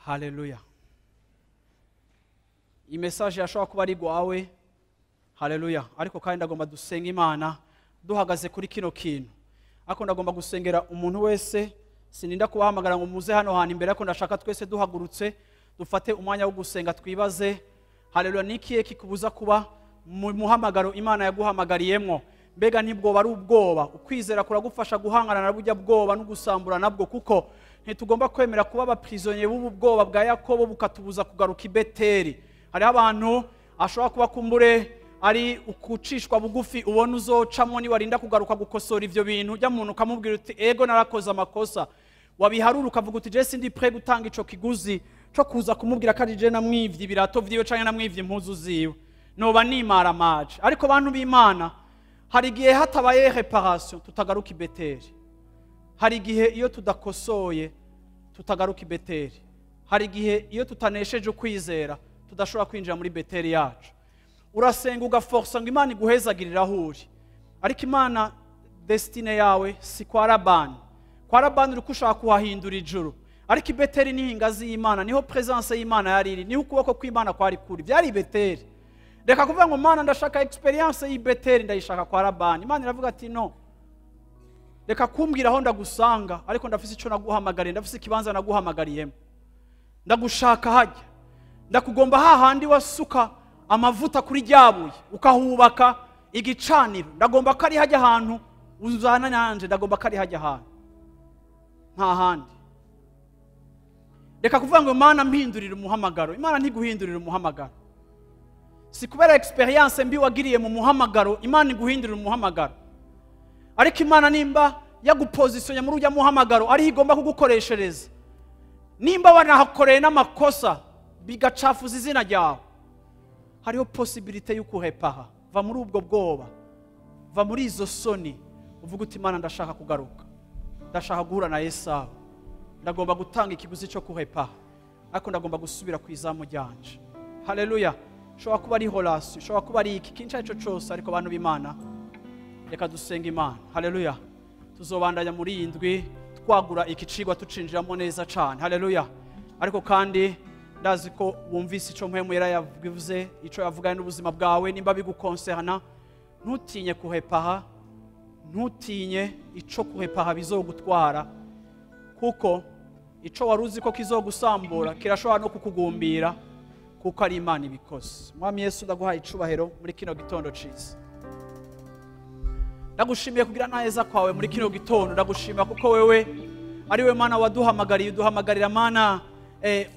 Haleluya! Iyi message yashobora kuba ari gwawe. Haleluya! Ariko kandi ndagomba dusenga Imana duhagaze kuri kino kintu. Ariko ndagomba gusengera umuntu wese, sininda kubahamagara ngo muze hano hantu imbere, ariko ndashaka twese duhagurutse dufate umwanya wo gusenga, twibaze. Haleluya! Ni ikihe kikubuza kuba mu muhamagaro Imana yaguhamagariyemwo? Mbega ntibwoba ari ubwoba? Ukwizera kuragufasha guhangana na burya bwoba no gusambura nabwo, kuko ntitugomba kwemera kuba abaprisonniers b'ubu bwoba bwa Yakobo bukatubuza kugaruka i Beteri. Hariho abantu ashobora kuba kumbure ari ukucishwa bugufi ubona uzocamo niwarinda kugaruka gukosora ivyo bintu. Ujya muntu ukamubwira uti: "Ego, narakoze amakosa." Wabiharura ukavuga uti: "Je sindi prêt gutanga ico kiguzi co kuza kumubwira ko ari je namwivye ibirato vyiwe canke namwivye impuzu ziwe, noba nimaramaje." Ariko bantu b'Imana, hari igihe hatabaye réparation tutagaruka i Beteri. Hari igihe iyo tudakosoye tutagaruka i Beteri. Hari igihe iyo tutanesheje ukwizera tudashobora kwinjira muri Beteri yacu. Urasenga, ugaforsa ngo Imana iguhezagirire aho uri, ariko Imana destinée yawe si kwa Labani. Kwa Labani uri ushaka kuhahindura ijuru, ariko i Beteri niho ingazi y'Imana, niho présence y'Imana yari iri, niho ukuboko kw'Imana kwari kuri, byari i Beteri. Reka kuvuga ngo: "Mana, ndashaka expérience y'i Beteri, ndayishaka kwa Labani." Imana iravuga ati: "No." Reka kumbwira aho ndagusanga, ariko ndafise ico naguhamagariye, ndafise ikibanza naguhamagariyemo. Ndagushaka hajya, ndakugomba hahandi wasuka amavuta kuri ryabuye ukahubaka igicaniro. Ndagomba ko ari hajya ahantu uzana nanje, ndagomba ko ari hajya ahantu, nta handi. Reka kuvuga ngo Imana mpindurira umuhamagaro. Imana ntiguhindurira umuhamagaro. Si kubera experience mbi wagiriye mu muhamagaro Imana iguhindurira umuhamagaro. Ariko Imana nimba yagupositionye muri ujya muhamagaro, ariho igomba kugukoreshereza. Nimba wanahakoreye n'amakosa bigacafuza izina ryawe, hariho possibilité y'ukuhepaha. Va muri ubwo bwoba, va muri izo soni, uvuga uti Imana ndashaka kugaruka, ndashaka guhura na Esawu, ndagomba gutanga ikiguzi cyo kuhepaha, ariko ndagomba gusubira ku izamu ryanje. Haleluya. Ushobora kuba ari horasi, ushobora kuba ari iki kintu icyo cyose, ariko abantu b'Imana reka dusenga Imana. Haleluya. Tuzobandanya muri iyi ndwi twagura iki cigwa tucinjiramo neza cyane. Haleluya. Ariko kandi ndazi ko wumvise ico Mpwemu Yera yavuze, ico yavuganye n'ubuzima bwawe. Nimba bigukonserna, ntutinye kuhepaha, ntutinye ico kuhepaha bizogutwara, kuko ico wari uzi ko kizogusambura kirashobora no kukugumbira, kuko ari Imana ibikoze. Mwami Yesu, ndaguhaye icubahiro muri kino gitondo ciza. Ndagushimiye kugira neza kwawe muri kino gitondo. Ndagushima kuko wewe ari we Mana waduhamagariye, uduhamagarira Mana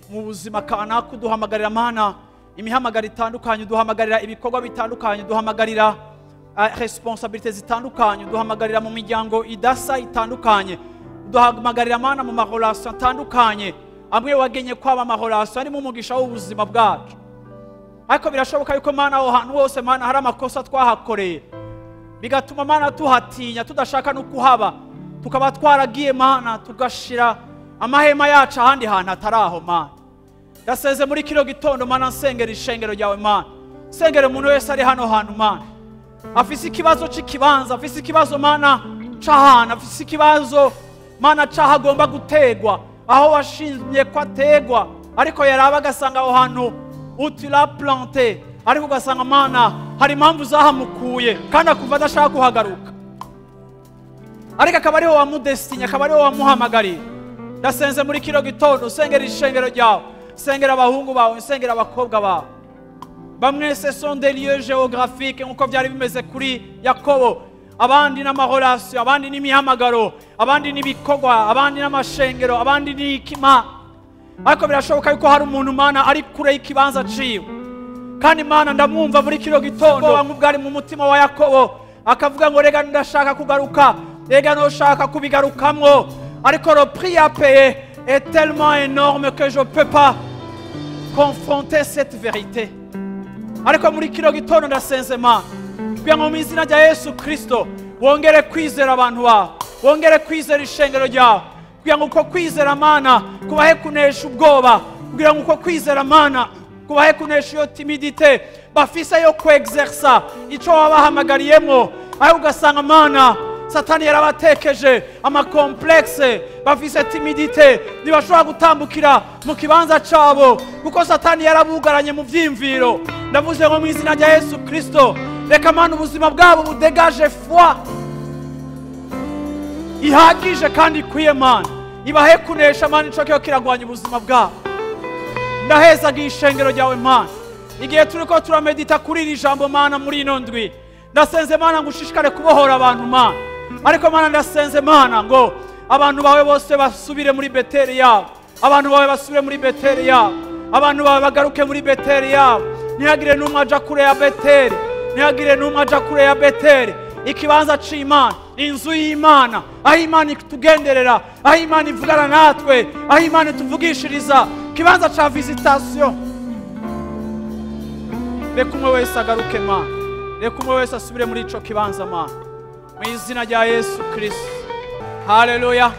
mu buzima kanaka, uduhamagarira Mana imihamagaro itandukanye, uduhamagarira ibikorwa bitandukanye, uduhamagarira responsabilité zitandukanye, uduhamagarira mu miryango idasa itandukanye, uduhamagarira Mana mu marelation atandukanye, amwe wagenye kwaba amarelation arimo umugisha w'ubuzima bwacu. Ariko birashoboka yuko Mana aho hantu hose Mana hari amakosa twahakoreye, bigatuma Mana tuhatinya, tudashaka no kuhaba, tukaba twaragiye Mana tugashira amahema yacu ahandi hantu atari aho. Mana, ndaseze muri kino gitondo Mana, nsengera ishengero ryawe Mana, nsengera umuntu wese ari hano hantu Mana, afise ikibazo c'ikibanza, afise ikibazo Mana c'ahantu, afise ikibazo Mana c'aho agomba gutegwa, aho washinzwe ko ategwa, ariko yaraba agasanga aho hantu où tu l'as planté, ariko ugasanga Mana hari impamvu zahamukuye kandi akumva adashaka kuhagaruka, ariko akaba ariho wamudestinye, akaba ariho wamuhamagariye. Ndasenze muri kino gitondo, sengera ishengero ryawe, sengera abahungu bawe, sengera abakobwa bawe. Bamwe ce sont des lieux géographiques nkuko byari bimeze kuri Yakobo, abandi n'amahorasiyo, abandi n'imihamagaro, abandi n'ibikorwa, abandi n'amashengero, abandi n'ikima. Ariko birashoboka yuko hari umuntu Mana ari kure y'ikibanza ciwe, kandi Mana ndamwumva muri kino gitondo nk'ubwari mu mutima wa Yakobo, akavuga ngo rega ndashaka kugaruka, rega noshaka kubigarukamwo, ariko le prix à payer est tellement énorme que je peux pas confronter cette vérité. Ariko muri kino gitondo ndasenze Mana kugira ngo mu izina rya Yesu Kristo wongere kwizera abantu bawe, wongere kwizera ishengero ryawe, kugira ngo uko kwizera Mana kubahe kunesha ubwoba, kugira ngo uko kwizera Mana kubahe kunesha iyo timidité bafise yo kwexersa ico wabahamagariyemo. Aho ugasanga Mana Satani yarabatekeje amakomplexe, bafise timidité, ntibashobora gutambukira mu kibanza cabo kuko Satani yarabugaranye mu vyimviro. Ndavuze ngo mu izina rya Yesu Kristo, reka Mana ubuzima bwabo budegaje foi ihagije kandi ikwiye Mana, ibahe kunesha Mana ico kiyo kiragwanya ubuzima bwabo. Ndahezaga ishengero ryawe Mana, igihe turiko turamedita kuri iri jambo Mana muri ino ndwi, ndasenze Mana ngo ushishikare kubohora abantu Mana. Ariko Mana ndasenze Mana ngo abantu bawe bose basubire muri Beteli yabo, abantu bawe basubire muri Beteli yabo, abantu bawe bagaruke muri Beteli yabo. Ntihagire n'umwe aja kure ya Beteli, ntihagire n'umwe aja kure ya Beteli. Ikibanza c'Imana, inzu y'Imana, aho Imana itugenderera, aho Imana ivugana natwe, aho Imana ituvugishiriza, ikibanza ca visitation. Reka umwe wese agaruke Mana, reka umwe wese asubire muri ico kibanza Mana, mu izina rya Yesu Kristo. Haleluya.